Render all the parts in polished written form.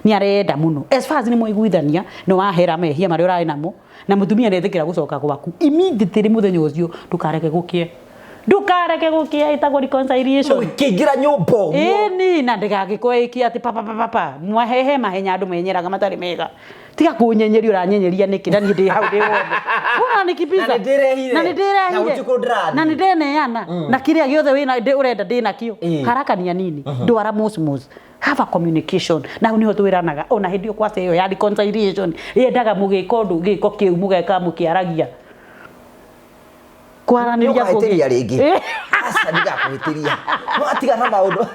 Nĩ arenda mũno. As far as nĩ mwaiguithania, nĩ wahera mehia marĩa ũrarĩ namo, na mũtumia nĩ etĩkĩra gũcoka gwaku, immediately mũthenya ũcio, ndũkareke gũkĩe. Ndũkareke gũkĩe, ĩtagwo reconciliation. Ũkĩingĩra nyũmba ũguo. Ĩni, na ndĩgagĩkorwo ĩki atĩ pa pa pa pa pa. Mwahehe mahenya andũ menyeraga matarĩ mega. Tiga kũnyenyeria ũranyenyeria nĩkĩ na niĩ ndĩ hau ndĩ wothe. Wona nĩ kibiza. Na nĩndĩrehire. Na nĩndĩrehire. Na gũtirĩ kũndũ ndĩrathiĩ. Na nĩndeneana. Na kĩrĩa gĩothe wĩna ũrenda ndĩnakĩo. Haraka ni ya nini. Ndwara mosmos. Have a communication. Na hau nĩho twĩranaga ona hĩndĩ ĩyo kwaca ĩyo ya reconciliation yendaga mũgĩka ũndũ gĩko kĩu mũgeka mũkĩaragia. Kwaranĩria kũngĩ. Nĩũkahĩtĩria rĩngĩ. Aca ndigakũhĩtĩria. Watiga na maũndũ.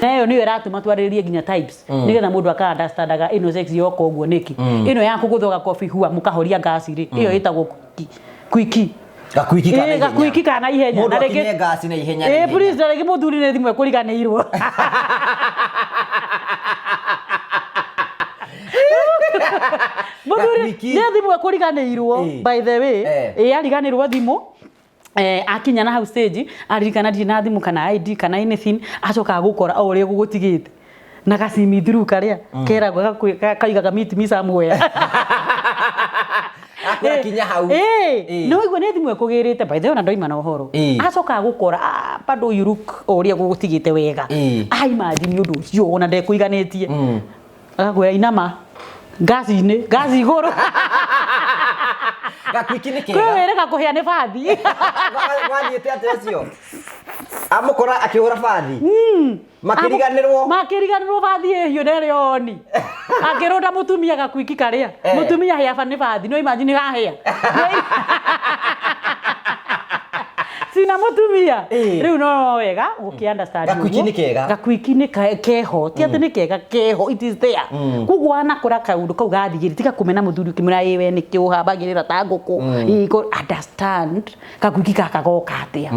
Na ĩyo nĩyo ĩratũma twarĩrĩrie nginya types nĩgetha mũndũ aka understandaga ĩno sex yoka ũguo nĩkĩ. Ĩno ya kũgũthwo gakobi hua mũkahoria ngasi rĩ, ĩyo ĩtagwo quickie. Gakwiki kana Ĩĩ, ihenya. gakwiki kana ihenya. Mũndũ Na rĩngĩ- akinye ngasi na ihenya na Ĩĩ, ihenya. please, na rĩngĩ mũthuri nĩ thimũ ekũriganĩirwo. Mũthuri Gakwiki. nĩ thimũ ekũriganĩirwo Ĩĩ. by the way. Eh. Ĩĩ, ariganĩrwo thimũ. Akinya na hau stage aririkana ndirĩ na thimũ kana ID kana anything, acokaga gũkora o ũrĩa gũgũtigĩte na gacimi through karĩa keragwo kaigaga meet me somewhere. Akwĩra kinya hau. Ĩĩ, nĩ waigua nĩ thimũ ĩkũgĩrĩte by the way ona ndoima na ũhoro. Acokaga gũkora bado you look o ũrĩa gũgũtigĩte wega. A imagine ũndũ ũcio ona ndekũiganĩtie. Agakwĩra inama ngaci-inĩ, ngaci igũrũ. Gakwiki nĩ kega. Kwĩ wĩrĩga kũhĩa nĩ bathi. Wathiĩte atĩa ũcio? Amũkora akĩhũra bathi. Makĩriganĩrwo. Makĩriganĩrwo bathi ĩhiũ na ĩrĩ oni. Akĩrũnda mũtumia gakwiki karĩa. Mũtumia hĩa nĩ bathi, no imagine hahĩa. Sina mũtumia. Rĩu no wega gũkĩ understand Gakwiki nĩ kega. Gakwiki nĩ keho. Ti atĩ nĩ kega, keho, it is there. Koguo wanakora kaũndũ kau gathiĩ rĩ, tiga kũmena mũthuri ũkĩmwĩra ĩ we nĩkĩ ũhambagĩrĩra ta ngũkũ. Ĩ, understand gakwiki gaka goka atĩa.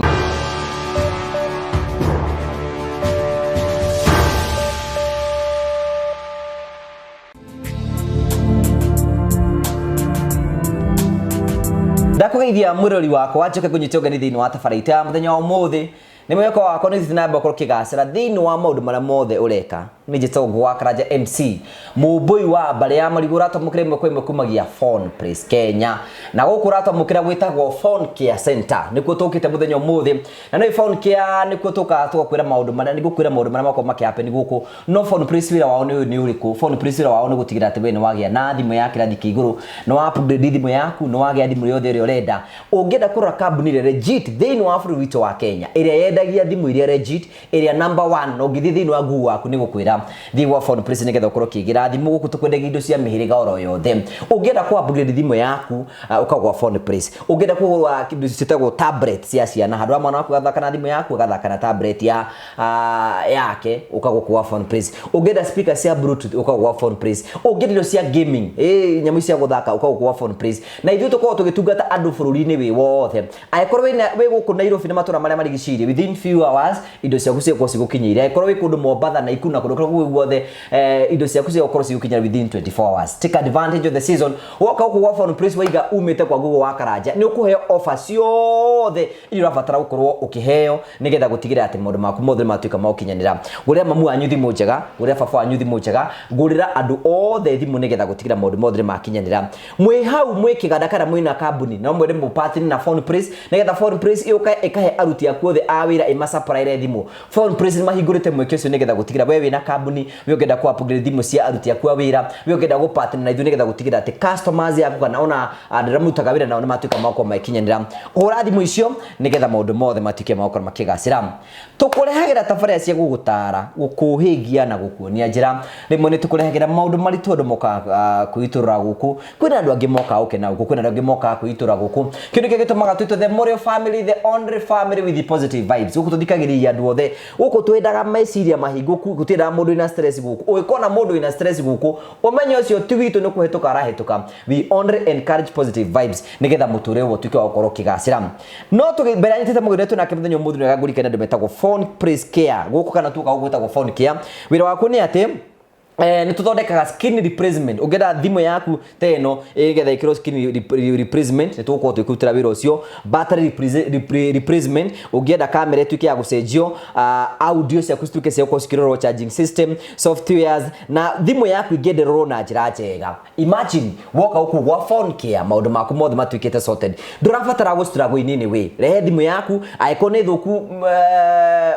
Ndakũgeithia mwĩrori wakwa njoke ngũnyite ũgeni thĩinĩ wa tabarĩra itũ ya mũthenya wa ũmũthĩ. Nĩ mwĩhoko wakwa nĩ ũthiĩte na mbere gũkorwo ũkĩgacĩra thĩinĩ wa maũndũ marĩa mothe ũreka. Nĩ njĩtagwo Ngũgũ wa Karanja MC, mũmbũi wa mbarĩ ya Marigũ ũratwamũkĩra ĩmwe kwa ĩmwe kumagia Phone Place Kenya. Na gũkũ ũratwamũkĩra gwĩtagwo Phone Care Center. Nĩkuo tũkĩte mũthenya ũmũthĩ. Na nĩ Phone Care nĩkuo tũkaga tũgakwĩra maũndũ marĩa, nĩ ngũkwĩra maũndũ marĩa makoragwo makĩ happen gũkũ. No Phone Place wĩra wao nĩ ũrĩkũ? Phone Place wĩra wao nĩ gũtigĩrĩra atĩ we nĩ wagĩa na thimũ ya kĩrathi kĩa igũrũ, nĩ wa upgrade thimũ yaku, nĩ wagĩa thimũ yothe ĩrĩa ũrenda. Ũngĩenda kũrora kambuni ĩrĩa legit thĩinĩ wa bũrũri witũ wa Kenya, ĩrĩa yendagia thimũ iria legit, ĩrĩa number one, na ũngĩthiĩ thĩinĩ wa Google waku nĩ gũkwĩra thiĩ gwa Phone Place nĩgetha ũkorwo ũkĩgĩra thimũ. Gũkũ tũkwendagia indo cia mĩhĩrĩga oro yothe. Ũngĩenda kũ upgrade thimũ yaku, ũka gwa Phone Place. Ũngĩenda kũgũra indo ciĩtagwo tablet cia ciana, handũ ha mwana waku agathaka na thimũ yaku, agathaka na tablet yake, ũka gũkũ gwa Phone Place. Ũngĩenda speaker cia bluetooth, ũka gwa Phone Place. Ũngĩenda indo cia gaming, nyamũ cia gũthaka, ũka gũkũ gwa Phone Place. Na ithuĩ tũkoragwo tũgĩtungata andũ bũrũri-inĩ wĩ wothe. Angĩkorwo wĩ gũkũ Nairobi na matũra marĩa marigicĩirie, within few hours indo ciaku cigũkorwo cigũkinyĩire. Angĩkorwo wĩ kũndũ Mombatha, Nakuru na kũndũ kũrĩa guothe, indo ciaku cigũkorwo cigũkinyĩra within 24 hours. Take advantage of the season. Woka gũkũ gwa Phone Place waiga umĩte kwa Google wa Karanja, nĩ ũkũheo offer ciothe iria ũrabatara gũkorwo ũkĩheo nĩgetha gũtigĩrĩra atĩ maũndũ maku mothe nĩmatuĩka ma gũkinyanĩra. Gũrĩra mamu wanyu thimũ njega, gũrĩra baba wanyu thimũ njega, gũrĩra andũ othe thimũ nĩgetha gũtigĩrĩra maũndũ mothe nĩmakinyanĩra. Mwĩ hau mwĩ kĩganda kana mwĩna kambuni, no mwende mũ partner na Phone Place nĩgetha Phone Place yũke ĩkahe aruti aku othe a wĩra ĩmasupplyre thimũ. Phone Place nĩmahingũrĩte mweke ũcio nĩgetha gũtigĩrĩra we wĩna kambuni, we ũngĩenda kũ upgrade thimũ cia aruti aku a wĩra, we ũngĩenda gũ partner na ithuĩ nĩgetha gũtigĩrĩra atĩ customers yaku kana ona andũ arĩa mũrutaga wĩra nao nĩmatuĩka ma gũkorwo magĩkinyanĩra. Hũra thimũ icio nĩgetha maũndũ mothe matuĩke ma gũkorwo makĩgacĩra. Tũkũrehagĩra tabarĩra cia gũgũtara, gũkũhĩgia na gũkuonia njĩra. Rĩmwe nĩ tũkũrehagĩra maũndũ maritũ andũ mokaga kwĩitũrũra gũkũ. Kwĩna andũ angĩ mokaga gũkena gũkũ, kwĩna andũ angĩ mokaga kwĩitũrũra gũkũ. Kĩu nĩkĩo gĩtũmaga twĩtwo the Morio family, the only family with the positive vibes. Gũkũ tũthikagĩrĩria andũ othe. Gũkũ twendaga meciria mahingũku, gũtiendaga mũndũ wĩna stress gũkũ. Ũngĩkona mũndũ wĩna stress gũkũ, ũmenye ũcio ti witũ nĩ kũhĩtũka arahĩtũka. We only encourage positive vibes nĩgetha mũtũrĩre ũtuĩke wa gũkorwo ũkĩgacĩra. No tũgĩ mbere anyitĩte mũgeni wetu nake mũthenya ũmũthĩ nĩwega ngũririkanie andũ metagwo Phone Place Care. Gũkũ kana tuoka gũkũ gwĩtagwo Phone Care. Wĩra waku nĩ atĩ Nä tå thondekaga screen replacement. Ũngĩenda thimũ yaku ta ĩno ĩgetha ĩkĩrwo screen replacement, nĩ tũgũkorwo twĩkũrutĩra wĩra ũcio. Battery replacement, ũngĩenda kamera ĩtuĩke ya gũcenjio, audio ciaku cituĩke cia gũkorwo cikĩrorwo, charging system, softwares, na thimũ yaku ingĩenda ĩrorwo na njĩra njega. Imagine woka gũkũ gwa Phone Care, maũndũ maku mothe matuĩkĩte sorted. Ndũrabatara gũ struggle in any way. Rehe thimũ yaku, angĩkorwo nĩ thũku,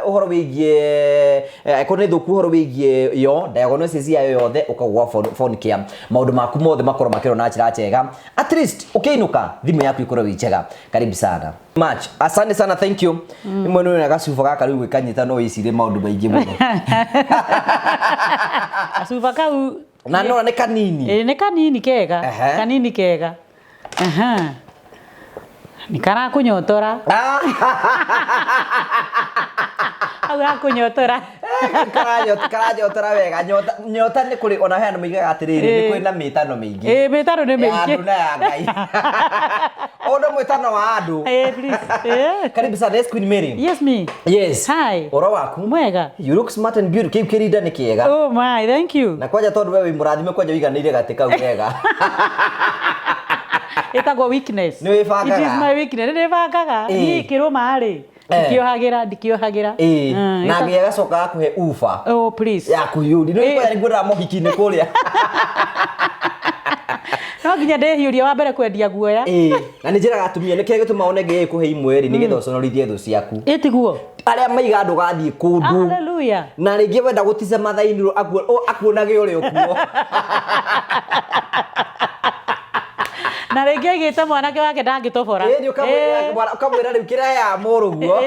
ũhoro wĩgiĩ angĩkorwo nĩ thũku, ũhoro wĩgiĩ yo diagnosis yayo yothe, ũkagwa Phone Care, maũndũ maku mothe makorwo makĩrwo na njĩra njega. At least ũkĩinũka thimũ yaku ĩkorwo ĩ njega. Karibu sana much, asante sana, thank you. Nĩ mwena ũyũ na gacuba gaka rĩu gwĩkanyita, no wĩcirie maũndũ maingĩ mũno. Gacuba kau. Na nona nĩ kanini. Ĩĩ, nĩ kanini kega. Kanini kega. Aha. Nĩ karakũnyotora hau hakũnyotora. Karanyotora wega. Nyota nyota nĩ kũrĩ ona he andũ moigaga atĩrĩrĩ, nĩ kũrĩ na mĩtano mĩingĩ. Ĩĩ, mĩtano nĩ ya mĩingĩ. Andũ na ya Ngai ũndũ mwĩtano wa andũ. Ĩĩ, please. Ĩĩ. Karibu sana. Yes, Queen Mary. Yes, me. Yes. Hi. Ũhoro waku? Mwega. You look smart and beautiful. Kĩu kĩrinda nĩ kĩega. Oh my, thank you. Na kwanja tondũ we wĩ mũrathime, kwanja ũiganĩire gatĩ kau wega. Ĩtagwo weakness. Nĩ wĩbangaga? It is my weakness. Nĩ ndĩbangaga. Niĩ kĩrũma rĩ, ndikĩohagĩra, ndikĩohagĩra. Na nginya gacoka gakũhe uba Oh please. ya kũhiũri nĩ kwanja nĩngwĩraga mohiki-inĩ kũrĩa. No nginya ndĩhiũrie wa mbere kwendia guoya. Ĩĩ, na nĩ njĩraga atumia nĩkĩo gĩtũma one ngai kũhe imwe rĩ, nĩgetha ũconorithie thũ ciaku. Ĩtiguo. Arĩa maiga ndũgathiĩ kũndũ. Hallelujah. Na rĩngĩ wenda gũtica mathainĩ akuonage ũrĩa ũkuo. Na rĩngĩ aigĩte mwanake wake ndangĩtobora. Ĩĩ, nĩ ũkamwĩra rĩu kĩrĩa ya mũrũguo.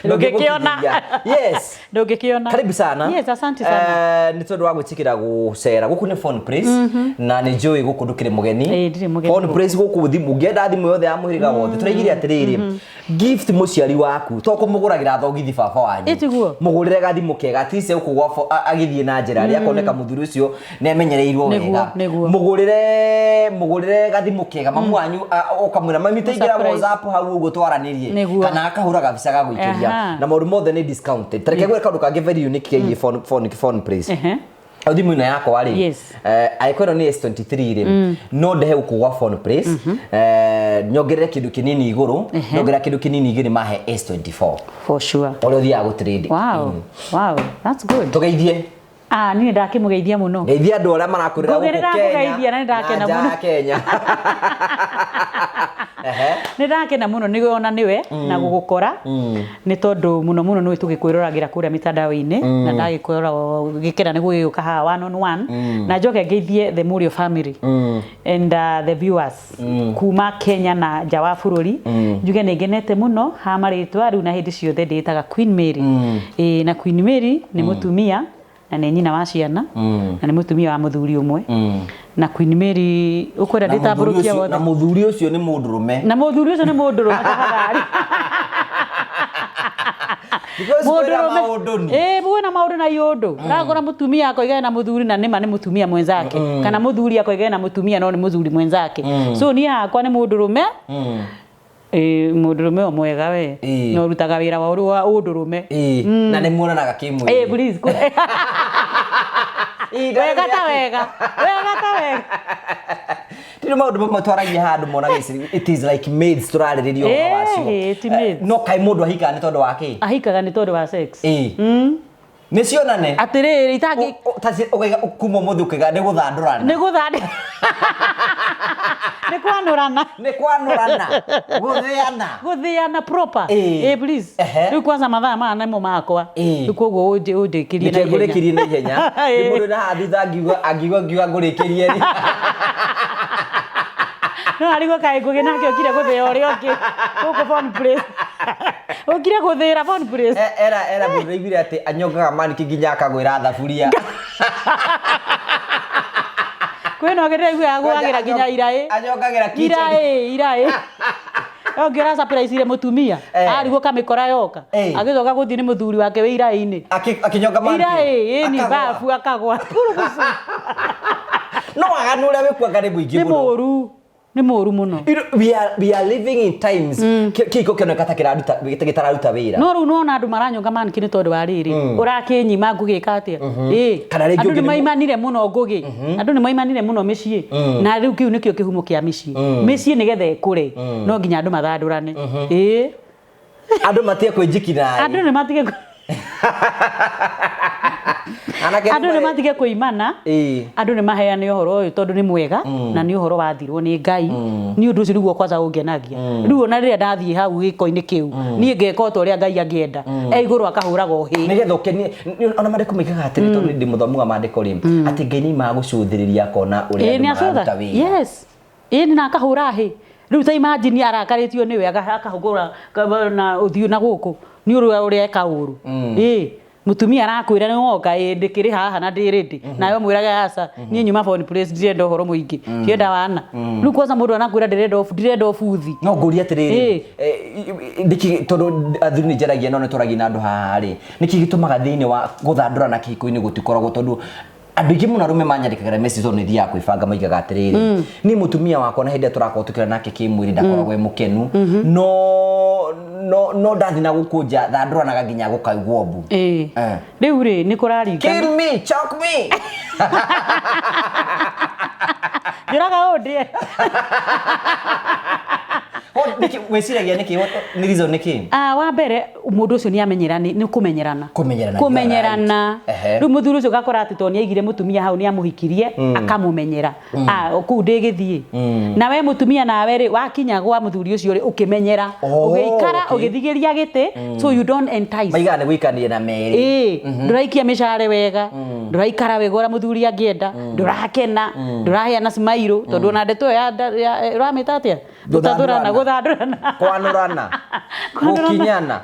Ndũngĩkĩona. Yes. Ndũngĩkĩona. Karibu sana. Yes, asante sana. Nĩ tondũ wa gwĩtĩkĩra gũcera gũkũ nĩ Phone Place, na nĩ njũĩ gũkũ ndũkĩrĩ mũgeni. Ĩĩ, ndirĩ mũgeni. Phone Place gũkũ, thimũ ũngĩenda thimũ yothe ya mũhĩrĩga wothe, tũraigire atĩrĩrĩ, gift mũciari waku to kũmũgũragĩra thogithi baba wanyu. Ĩ, tiguo? Mũgũrĩre gathimũ kega, at least gũkũ gwa agĩthiĩ na njĩra rĩ akoneka mũthuri ũcio nĩ amenyereirwo wega. Mũgũrĩre gathimũ kega mamu wanyu, ũkamwĩra, "Mami, taingĩra Surprise. WhatsApp hau ũguo twaranĩrie." Kana akahũra gabica ga gũikĩria. Na maũndũ mothe nĩ discounted. Tareke ngwĩre kaũndũ kangĩ very unique kegiĩ phone Place. Au thimũ ĩno yakwa rĩ, angĩkorwo ĩno nĩ S23 rĩ, no ndehe gũkũ gwa Phone Place, nyongerere kĩndũ kĩnini igũrũ. Nyongerera kĩndũ kĩnini igĩrĩ, mahe S24. For sure. Ũrĩa ũthiaga gũtrade. Wow, that's good. Tũgeithie. Ah, niĩ ndakĩmũgeithia mũno. Geithia andũ arĩa marakũrĩra gũkũ Ngũgĩrĩra Kenya ngũgeithia na nĩndakena na nja mũno. ya Kenya. Nĩ ndakena mũno nĩ ona nĩwe na gũgũkora, nĩ tondũ mũno mũno nĩwe tũgĩkwĩroragĩra kũrĩa mitandao-inĩ, na ndagĩkorora gĩkena nĩ gũgĩũka haha one on one. Na njoke ngeithie the Mũrĩo family and the viewers kuma Kenya na nja wa bũrũri. Njuge nĩ ngenete mũno ha marĩtwa rĩu, na hĩndĩ ciothe ndĩĩtaga Queen Mary. Ĩĩ, na Queen Mary nĩ mũtumia na nĩ nyina wa ciana na nĩ mũtumia wa mũthuri ũmwe. Na Queen Mary ũkwenda Na mũthuri ndĩtambũrũkia ũcio- na wothe. Mũthuri ũcio nĩ mũndũrũme. Na mũthuri ũcio nĩ mũndũrũme, tafadhali. Because kwĩna maũndũ ni. Ĩĩ, kwĩna maũndũ na iũndũ. Ũrakora mũtumia akoiga na mũthuri na nĩma nĩ mũtumia mwenzake, kana mũthuri akoiga na mũtumia no nĩ mũthuri mwenzake. So niĩ hakwa nĩ mũndũrũme. Ĩĩ, mũndũrũme o mwega we. Na ũrutaga wĩra wa ũndũrũme. Ĩĩ, na nĩ muonanaga kĩmwĩrĩ. Ĩĩ, please. Wega ta wega, wega ta wega. Tiri maũndũ mamwe twaragia handũ monaga it is like maids tũrarĩrĩria ũhoro wacio. Ĩĩ, ti maids. No kaĩ mũndũ ahikaga nĩ tondũ wa kĩ? Ahikaga nĩ tondũ wa sex. Ĩĩ, nĩ cionane. Atĩrĩrĩ, itangĩ Ũkaiga kuma ũmũthĩ ũkaiga nĩ gũthandũrana. Nĩ gũthande, nĩ kwanũrana. Nĩ kwanũrana, gũthĩana. Gũthĩana proper. Ĩĩ. Ĩĩ, please. Rĩu kwanza mathaa maya nĩmo makwa. Rĩu koguo ũnjĩkĩrie na Nĩkĩo ihenya. Ngũrĩkĩrie na ihenya. Nĩ mũndũ na haha thutha angiuga ngũrĩkĩrie rĩ. No arigwo kaĩ ngũgĩ nake okire gũthĩa ũrĩa ũngĩ gũkũ Phone Place, ũkire gũthĩra Phone Place. Era mũndũ ndaiguire atĩ anyongaga maniki nginya akagwĩra thaburia. Kwĩna ũngĩ ndĩraigua agũagĩra nginya iraĩ. Anyongagĩra kitchen. Iraĩ ũngĩ ũrasurprise mũtumia. Arigwo kamĩkora yoka. Agĩcoka gũthiĩ nĩ mũthuri wake wĩ iraĩ-inĩ. Akĩnyonga maniki. Iraĩ ĩni Akagũa. babu akagwa. Purugucu. No waganu ũrĩa wĩkuanga nĩ mũingĩ Nĩ mũno. mũru. Nĩ mũru mũno. We are living in times kĩhiko kĩoneka ta kĩraruta gĩtararuta wĩra. No rĩu nĩwona andũ maranyonga mannequin nĩ tondũ wa rĩrĩ ũrakĩnyima ngũgĩka atĩa? Ĩĩ. Kana rĩngĩ Andũ ũngĩ nĩ maimanire mũno, ngũgĩ, andũ nĩ maimanire mũno mĩciĩ, na rĩu kĩu nĩkĩo kĩhumo kĩa mĩciĩ. Mĩciĩ nĩgetha ĩkũre no nginya andũ mathandũrane, ĩĩ. Andũ matige kwĩnjikina. Andũ nĩ matige Anake andũ nĩ matige kũimana. Andũ nĩ maheane ũhoro ũyũ tondũ nĩ mwega na nĩ ũhoro wathirwo nĩ Ngai. Nĩ ũndũ ũcio nĩguo kwanza ũngenagia. Rĩu ona rĩrĩa ndathiĩ hau gĩko-inĩ kĩu, niĩ ngeka o ta ũrĩa Ngai angĩenda e igũrũ akahũraga ũhĩ. Nĩgetha ũkenie ona maandĩko maigaga atĩrĩ, tondũ ndĩ mũthomu wa maandĩko rĩ, atĩ Ngai nĩ imaga gũcũthĩrĩria akona ũrĩa andũ nĩ acũtha mararuta wĩra. Yes, ĩĩ, na akahũra hĩ. Rĩu ta imagine arakarĩtio nĩwe akahũgũra na ũthiũ na gũkũ nĩ ũrĩa ũrĩa eka ũru. Ĩĩ, mũtumia arakwĩra nĩ woka, ĩĩ, ndĩkĩrĩ haha na ndĩ ready, nawe mwĩraga aca, niĩ nyuma phone place, ndirenda ũhoro mũingĩ, ndirenda wana. Rĩu kwanza mũndũ anakwĩra ndĩrenda ndĩrenda ũbuthi. No ngũria atĩrĩrĩ, nĩkĩ, tondũ athuri nĩ njaragia no nĩ twaragia na andũ haha rĩ, nĩkĩ gĩtũmaga thĩinĩ wa gũthandũrana kĩhiko-inĩ gũtikoragwo? Tondũ andũ aingĩ mũno arũme manyandĩkagĩra message, tondũ nĩ thiaga kwĩbanga, maigaga atĩrĩrĩ, niĩ mũtumia wakwa na hĩndĩ ĩrĩa tũrakorwo tũkĩra nake kĩmwĩrĩ ndakoragwo e mũkenu, no ndathiĩ na gũkũ nja thandũranaga nginya gũkaigwo mbu. Rĩu rĩ nĩ kũraringana. Kill me, choke me. Njũraga ũndĩe. Wĩciragia nĩkĩ? Nĩ reason nĩkĩ? Ah, wa mbere mũndũ ũcio nĩ amenyerani, nĩ kũmenyerana. Kũmenyerana, Kũmenyerana. Right. Rĩu mũthuri ũcio ũgakora atĩ tondũ nĩ aigire mũtumia hau, nĩ amũhikirie, akamũmenyera. Ah, kũu ndĩgĩthiĩ na we mũtumia, nawe rĩ wakinya gwa mũthuri ũcio rĩ, ũkĩmenyera, ũgĩikara, ũgĩthigĩria gĩtĩ, so you don't entice. Maigaga nĩ gũikania na merĩ. Ĩĩ, ndũraikia mĩcare wega, ndũraikara wega ũrĩa mũthuri angĩenda, ndũrakena, ndũraheana smile, tondũ ona ndeto ĩyo ya ũramĩta atĩa? Gũtathũrana. Gũthandũrana. Gũthandũrana. Kwanũrana. Kwanũrana. Gũkinyana.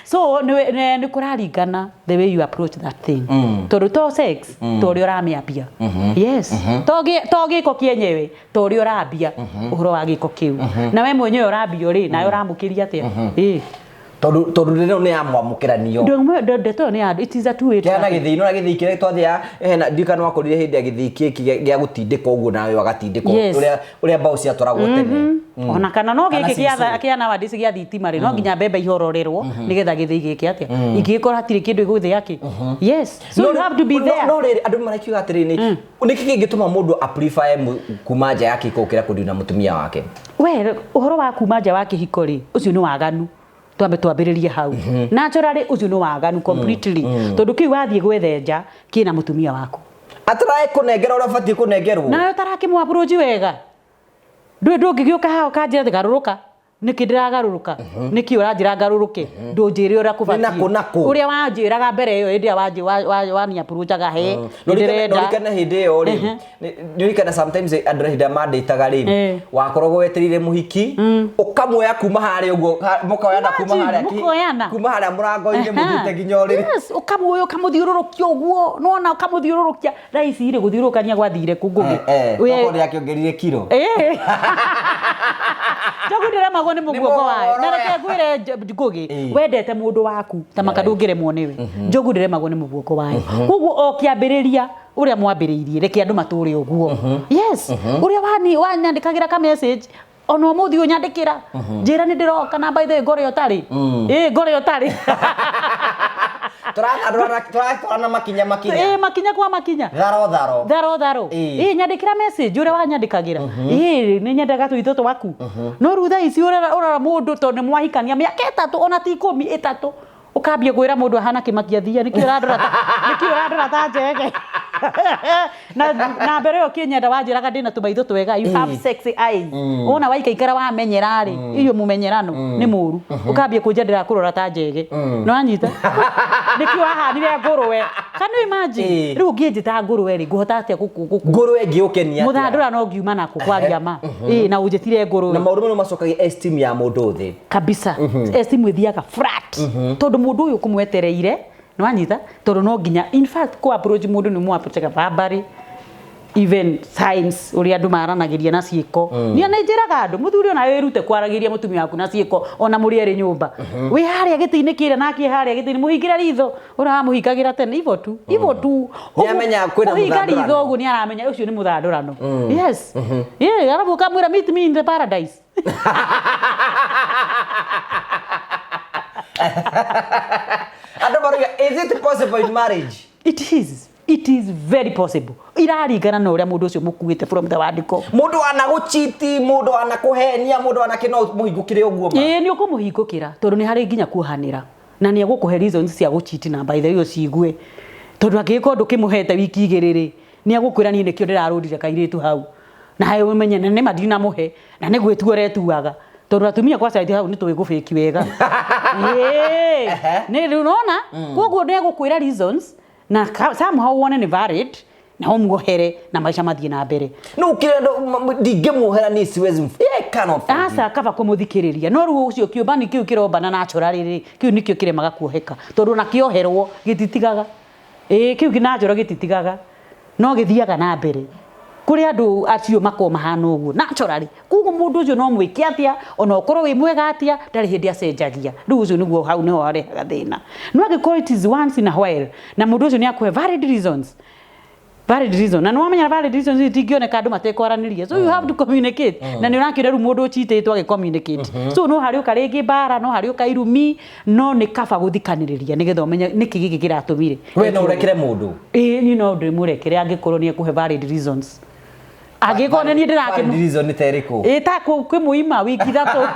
So nĩ kũraringana the way you approach that thing, tondũ to sex, to ũrĩa ũramĩambia, yes, to gĩko kĩenyewe, to ũrĩa ũrambia ũhoro wa gĩko kĩu, na we mwenyewe ũrambio rĩ, nawe ũramũkĩria atĩa? Ĩĩ. Tondũ rĩrĩ nĩ yamwamũkĩranio. Ndeto ĩyo nĩ ya, it is a two way kĩhana traffic. Gĩthĩi no gĩthĩi kĩrĩa twathĩa hena ndiũĩ kana wakorire hĩndĩ ya gĩthĩi gĩkĩ gĩa gũtindĩka ũguo nawe wagatindĩkwo, ũrĩa mbaũ ciatwaragwo tene. Ona kana no Kana gĩkĩ gĩa cicũ. Kĩa nowadays gĩa thitima rĩ, no nginya mbembe ihororerwo nĩgetha gĩthĩi gĩke atĩa, ingĩgĩkorwo hatirĩ kĩndũ ĩgũthĩa kĩ. Yes, so you have to be there. No rĩrĩ, andũ marakiuga atĩrĩrĩ, nĩkĩ kĩngĩtũma mũndũ a prefer kuma nja ya kĩhiko gũkĩra kũndina na mũtumia wake? We ũhoro wa kuma nja wa kĩhiko rĩ, ũcio nĩ waganu. Twambe twambĩrĩrie hau. Naturally ũcio nĩ waganu completely, tondũ kĩu wathiĩ gwethe nja kĩna mũtumia waku. Atarae kũnengera ũrĩa ũbatiĩ kũnengerwo. Nawe ũtarakĩmũ approach wega, ndũĩ ndũngĩgĩũka haha ũkanjĩra atĩ garũrũka. Nĩkĩ ndĩragarũrũka? Nĩkĩ ũranjĩra ngarũrũke? Ndũnjĩre ũrĩa kũbatiĩ. Nĩ nakũ, nakũ? Ũrĩa wanjĩraga mbere ĩyo, hĩndĩ ĩrĩa wani approachaga he ndĩrenda. Nũririkane hĩndĩ ĩyo rĩ, nĩũririkana sometimes andũ hĩndĩ ĩrĩa mandĩtaga rĩ, wakoragwo wetereire mũhiki, ũkamuoya kuma harĩa ũguo, mũkoyana kuma Imagine, harĩa mũkoyana. kuma harĩa mũrango-inĩ mũthiĩte nginya ũrĩrĩ. Yes, ũkamuoya ũkamũthiũrũrũkia ũguo, nĩwona ũkamũthiũrũrũkia. Thaa ici rĩ, gũthiũrũrũkania gwathire kũ, Ngũgĩ? Tokorwo nĩ akĩongerire kiro. Njogu ndĩremagwo nĩ mũguongo wayo. Na reke ngwĩre, Ngũgĩ, wendete mũndũ waku ta maka, ndũngĩremwo nĩwe. Njogu ndĩremagwo nĩ mũguongo wayo. Koguo o kĩambĩrĩria ũrĩa mwambĩrĩirie, reke andũ matũre ũguo. Yes, ũrĩa wani wanyandĩkagĩra ka message, ona ũmũthĩ ũyũ nyandĩkĩra, njĩra nĩ ndĩroka, na by the way ngore ũtarĩ, ĩĩ, ngore ũtarĩ. Tũrathandũrana, tũratwarana makinya makinya. Ĩĩ, makinya kwa makinya. Tharo tharo. Tharo tharo. Ĩĩ, nyandĩkĩra message ũrĩa wanyandĩkagĩra, ĩĩ, nĩ nyendaga tũitũ twaku. No rĩu thaa ici ũrora ũrora mũndũ, tondũ nĩ mwahikania mĩaka 3, ona ti 10, 3, ũkambia kwĩra mũndũ ahana kĩmakia thia, nĩkĩ ũrandora ta, nĩkĩ ũrandora ta njege? Na mbere ĩyo ũkĩnyenda wanjĩraga ndĩna tũmaitho twega, you have sexy eyes. Wona waikaikara wamenyera rĩ, iyo mũmenyerano nĩ mũru, ũkambia kũnja ndĩrakũrora ta njege, nĩ wanyita? Nĩkĩ wahanire ngũrwe? Can you imagine? Rĩu ũngĩnjĩta ngũrwe rĩ, ngũhota atĩa gũkũ Ngũrwe ĩngĩũkenia atĩa? Mũthandũra no ngiuma nako kwaria ma, ĩĩ, na ũnjĩtire ngũrwe. Na maũndũ mau macokagia esteem ya mũndũ thĩ. Kabisa, esteem ĩthiaga flat, tondũ mũndũ ũyũ ũkũmwetereire, nĩ wanyita? Tondũ no nginya, in fact, kũ approach mũndũ nĩ mũ approachaga verbally. Even signs, ũrĩa andũ maranagĩria na ciĩko. Niĩ nĩ njĩraga andũ, mũthuri ona wĩrute kwaragĩria mũtumia waku na ciĩko, ona mũrĩ erĩ nyũmba. Wĩ harĩa gĩtĩ-inĩ kĩrĩa nake harĩa gĩtĩ-inĩ, mũhingĩre ritho ũrĩa wamũhingagĩra tene, hivyo tu, hivyo tu. Nĩamenya kwĩna Kũhinga mũthandũrano. ritho ũguo nĩ aramenya ũcio nĩ mũthandũrano. Yes, yeah, arabu ũkamwĩra, "Meet me in the paradise." Andũ maroiga, is it possible in marriage? It is very possible. Iraringana na ũrĩa mũndũ ũcio mũkuĩte from the word go. Mũndũ anagũchiti, mũndũ anakũhenia, mũndũ anakĩ, no mũhingũkĩre ũguo ma? Ĩĩ, nĩ ũkũmũhingũkĩra, tondũ nĩ harĩ nginya kuohanĩra na nĩ egũkũhe reasons cia gũchiti, na by the way ũciigue, tondũ angĩgĩkorwo ndũkĩmũhete wiki 2 rĩ, nĩ egũkwĩra, "Niĩ nĩkĩo ndĩrarũndire kairĩtu hau na hae ũmenye na nĩma ndinamũhe na nĩ gwĩtua ũretuaga," tondũ atumia kwa side hau nĩ tũĩ gũbĩki wega. Ĩĩ. Nĩ rĩu nona koguo nĩ egũkwĩra reasons na somehow wone nĩ valid na ũmuohere na maica mathiĩ na mbere. No kĩrĩa ndingĩmuohera niĩ, siwezi I cannot forgive. Aca, kaba kũmũthikĩrĩria, no rĩu ũcio kĩũmbani kĩu kĩrombana natural rĩ, kĩu nĩkĩo kĩremaga kuoheka, tondũ ona kĩoherwo gĩtitigaga. Ĩĩ, kĩu natural gĩtitigaga, no gĩthiaga na mbere. Kũrĩ andũ acio makoragwo mahana ũguo naturally, koguo mũndũ ũcio no mwĩke atĩa, ona ũkorwo wĩ mwega atĩa, ndarĩ hĩndĩ acenjagia. Rĩu ũcio nĩguo hau nĩho harehaga thĩna. No angĩkorwo it is once in a while na mũndũ ũcio nĩ akũhe valid reasons, valid reason, na nĩwamenya valid reasons itingĩoneka andũ matekwaranĩria, so you have to communicate. Na nĩ ũrakĩona rĩu mũndũ ũchitĩtwo agĩ communicate, so no harĩũka rĩngĩ mbara, no harĩũka irumi, no nĩ kaba gũthikanĩrĩria nĩgetha ũmenye nĩkĩ gĩkĩ kĩratũmire. We no ũrekere mũndũ? Ĩĩ, niĩ no ndĩmũrekere angĩkorwo nĩ ekũhe valid reasons, angĩkorwo nĩ niĩ ndĩrakĩ Valid reason nĩ ta ĩrĩkũ? Ĩ, ta kwĩmũima wiki 3.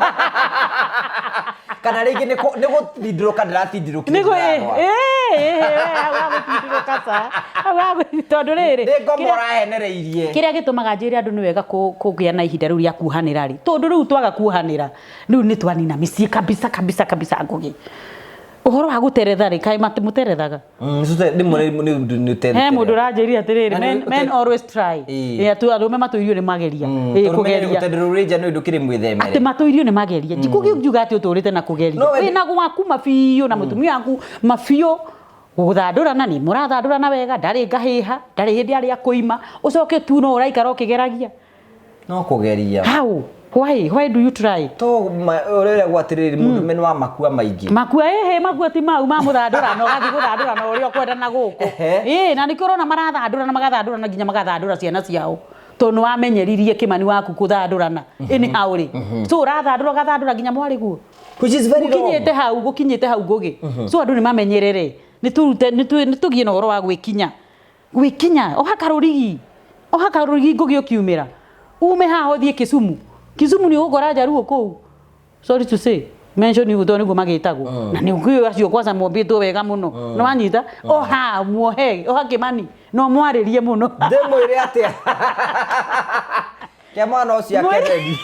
Kana rĩngĩ nĩ gũtindũrũka ndĩratindĩrũkire? Nĩguo ndĩrarwara. Ĩ, hau hagũtindũrũka ca hau tondũ rĩrĩ Nĩ ngoma ũrahenereirie. Kĩrĩa gĩtũmaga njĩre andũ nĩ wega kũgĩa na ihinda rĩu rĩa kuohanĩra rĩ, tondũ rĩu twaga kuohanĩra, rĩu nĩ twanina mĩciĩ kabisa kabisa kabisa. Ngũgĩ, ũhoro wa gũteretha rĩ, kaĩ mũterethaga? Rĩmwe nĩ He mũndũ ũranjĩrire atĩrĩrĩ, Na men always try. Ĩĩ. Ĩ, arũme matũirio nĩ mageria. Ĩ, kũgeria. Ũtenderũrĩnja nĩ ũndũ kĩrĩ mwĩthemere. Atĩ matũirio nĩ mageria, ndikũngiuga atĩ ũtũrĩte na kũgeria. No, Wĩna gwaku mabiũ na mũtumia waku mabiũ, gũthandũrana nĩ mũrathandũrana wega, ndarĩ ngahĩha, ndarĩ hĩndĩ arĩa kũima, ũcoke tu no ũraikara ũkĩgeragia. No kũgeria. How? Why do you try? To ũrĩa atĩrĩrĩ, mũndũ nĩ wa makua maingĩ. Makua ĩhĩ, makua ti mau ma mũthandũrano, ũgathiĩ gũthandũrana ũrĩa ũkwenda na gũkũ. Ĩĩ, na nĩkĩo ũrona marathandũrana, magathandũrana nginya magathandũra ciana ciao, tondũ nĩ wamenyeririe kĩmani waku kũthandũrana anyhow rĩ, so ũrathandũra, ũgathandũra nginya mwarĩguo. Which is very wrong. Gũkinyĩte hau, gũkinyĩte hau, ngũgĩ. So andũ nĩ mamenyerere, nĩ tũrute, nĩ tũgĩe na ũhoro wa gwĩkinya, gwĩkinya. Oha karũrigi, oha karũrigi, ngũgĩ, ũkiumĩra ume haha ũthiĩ Kisumu. Kisumu nĩ ũgũkora njaruo kũu, sorry to say, mention you, tondũ nĩguo magĩtagwo, na nĩ ũkĩũĩ acio kwanza mombĩtwo wega mũno. Nĩ wanyita? Oha, muohe, oha kĩmani no mwarĩrie mũno. Ndĩmwĩre atĩa kĩa mwana ũcio akenedi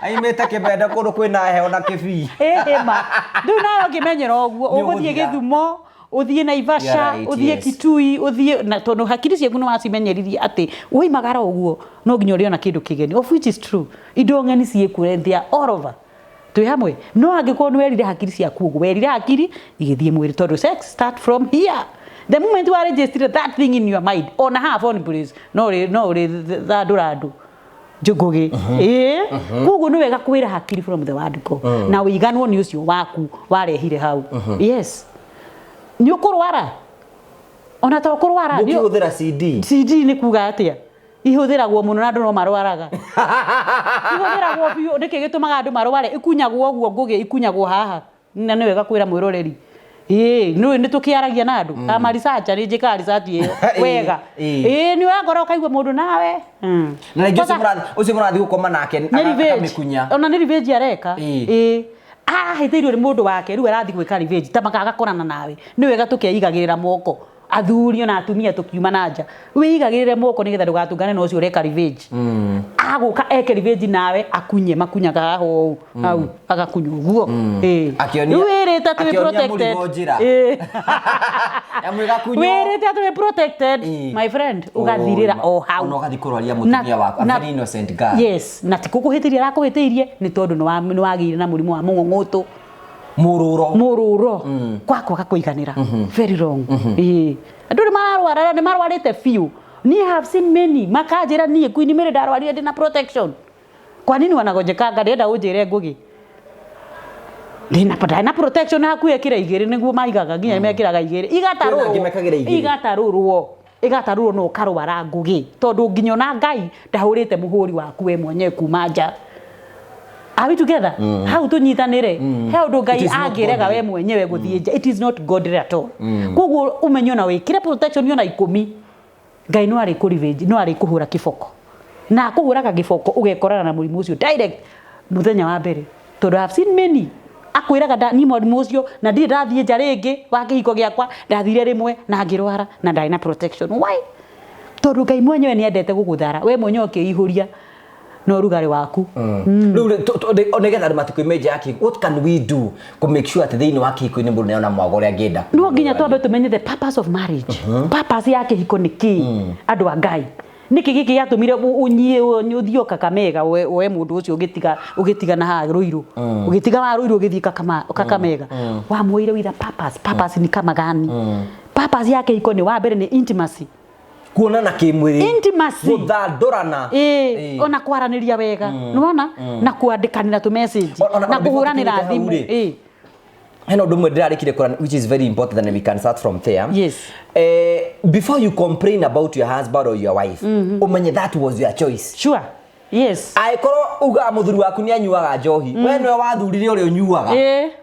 aimĩte kĩbenda kũndũ kwĩna heho na kĩbii. Ĩhĩ ma, rĩu nawe ũngĩmenyera ũguo, Nĩ ũgũthiĩ ũgũthira. Gĩthumo, ũthiĩ Naivasha, You're right, ũthiĩ Kitui, ũthiĩ na tondũ hakiri ciaku nĩ wacimenyeririe atĩ woimagara ũguo no nginya ũrĩona kĩndũ kĩgeni, of which is true. Indo ng'eni ciĩkuo, they are all over. Twĩ hamwe? No angĩkorwo nĩ werire hakiri ciaku ũguo, werire hakiri igĩthiĩ mwĩrĩ, tondũ sex start from here. The moment you register that thing in your mind, ona haha phone place no ũrĩ thandũra andũ njũngũgĩ. Ĩĩ, koguo nĩ wega kwĩra hakiri from the word go na ũiganwo nĩ ũcio waku warehire hau. Yes, nĩ ũkũrwara ona to kũrwara Mũkĩhũthĩra CD. CD nĩ kuga atĩa? Ihũthĩragwo mũno na andũ no marwaraga. Ihũthĩragwo biũ. Nĩkĩ gĩtũmaga andũ marware? Ikunyagwo ũguo, ngũgĩ, ikunyagwo haha, na nĩ wega kwĩra mwĩroreri, ĩĩ, nĩ nĩ tũkĩaragia na andũ ama researcher, nĩ njĩkaga research ĩyo wega. Ĩĩ, nĩ ũrakora ũkaigua mũndũ nawe. Na rĩngĩ ũcio Kwanza- ũcio mũrathiĩ gũkoma nake Nĩ revenge. akamĩkunya. Ona nĩ revenge areka. Ĩĩ, ahĩtĩirio nĩ mũndũ wake, rĩu arathiĩ gwĩka revenge ta makagakorana nawe. Nĩ wega tũkeigagĩrĩra moko, athuri ona atumia, tũkiuma na nja wĩigagĩrĩre moko nĩgetha ndũgatũngane na ũcio ũreka revenge. Agũka eke revenge nawe akunye, makunyaga haha ũũ, hau agakunya ũguo. Ĩĩ. Rĩu wĩrĩte atĩ wĩ Akĩonia protected. mũrigo njĩra. Yamwe ĩgakunywo. Wĩrĩte atĩ wĩ protected, my friend, ũgathirĩra o hau. Ona ũgathiĩ kũrwaria mũtumia waku, a very innocent girl. Yes, na ti kũkũhĩtĩria arakũhĩtĩirie, nĩ tondũ nĩ wagĩire na mũrimũ wa mũng'ũng'ũtũ. Mũrũro. Mũrũro kwa kwaga kũiganĩra. Very wrong. Ĩĩ, andũ nĩ mararwara, nĩ marwarĩte biũ. Niĩ have seen many makanjĩra niĩ Queen Mary ndarwarire ndĩna protection. Kwa nini wanagonjekanga? Ndĩrenda ũnjĩre Ngũgĩ. Ndĩna ndarĩ na protection hakuhĩ ĩkĩra igĩrĩ nĩguo maigaga nginya mekĩraga igĩrĩ. Kwĩna angĩ mekagĩra igĩrĩ. Igatarũrwo. Igatarũrwo na ũkarwara Ngũgĩ. Tondũ nginya ona Ngai ndahũrĩte mũhũri waku we mwenyewe kuma nja. Are we together? Hau tũnyitanĩre. He ũndũ Ngai It is not angĩrega godly. we mwenyewe gũthiĩ nja. It is not godly at all. Koguo ũmenye ona wĩkĩre protection ona 10 Ngai no arĩ kũ no arĩ kũhũra kĩboko. Na akũhũraga gĩboko ũgekorana na mũrimũ ũcio direct mũthenya wa mbere. Tondũ I have seen many akwĩraga niĩ mũrimũ ũcio na ndirĩ ndathiĩ nja rĩngĩ wa kĩhiko gĩakwa, ndathire rĩmwe na ngĩrwara na ndarĩ na protection. Why? Tondũ Ngai mwenyewe nĩ endete gũgũthara, we mwenyewe ũkĩihũria na ũrugarĩ waku. Rĩu rĩ, nĩgetha andũ matikoime nja ya kĩhiko, what can we do kũ make sure atĩ thĩinĩ wa kĩhiko-inĩ mũndũ nĩarona mwago ũrĩa angĩenda? No nginya twambe tũmenye the purpose of marriage. Purpose ya kĩhiko nĩ kĩĩ? Andũ a Ngai. Nĩkĩ gĩkĩ gĩatũmire ũnyie ũthiĩ o Kakamega woe mũndũ ũcio ũgĩtiga ũgĩtiga na haha Ruiru. Ũgĩtiga wa Ruiru ũgĩthiĩ Kakamega. Wamuoire with a purpose. Purpose ni kama gani? Purpose ya kĩhiko nĩ wa mbere nĩ intimacy. Kuonana kĩmwĩrĩ. Intimacy. Gũthandũrana. Ĩĩ, ona kwaranĩria wega. Nĩwona? Na kwandĩkanĩra tũ message na Before kũhũranĩra tũkinyĩte hau thimũ. rĩ, Ĩĩ. Hena ũndũ ũmwe ndĩrarĩkire kũra which is very important and we can start from there. Yes. Before you complain about your husband or your wife, ũmenye that was your choice. Sure. Yes. Angĩkorwo ugaga mũthuri waku nĩ anyuaga njohi, we nĩwe wathurire ũrĩa ũnyuaga.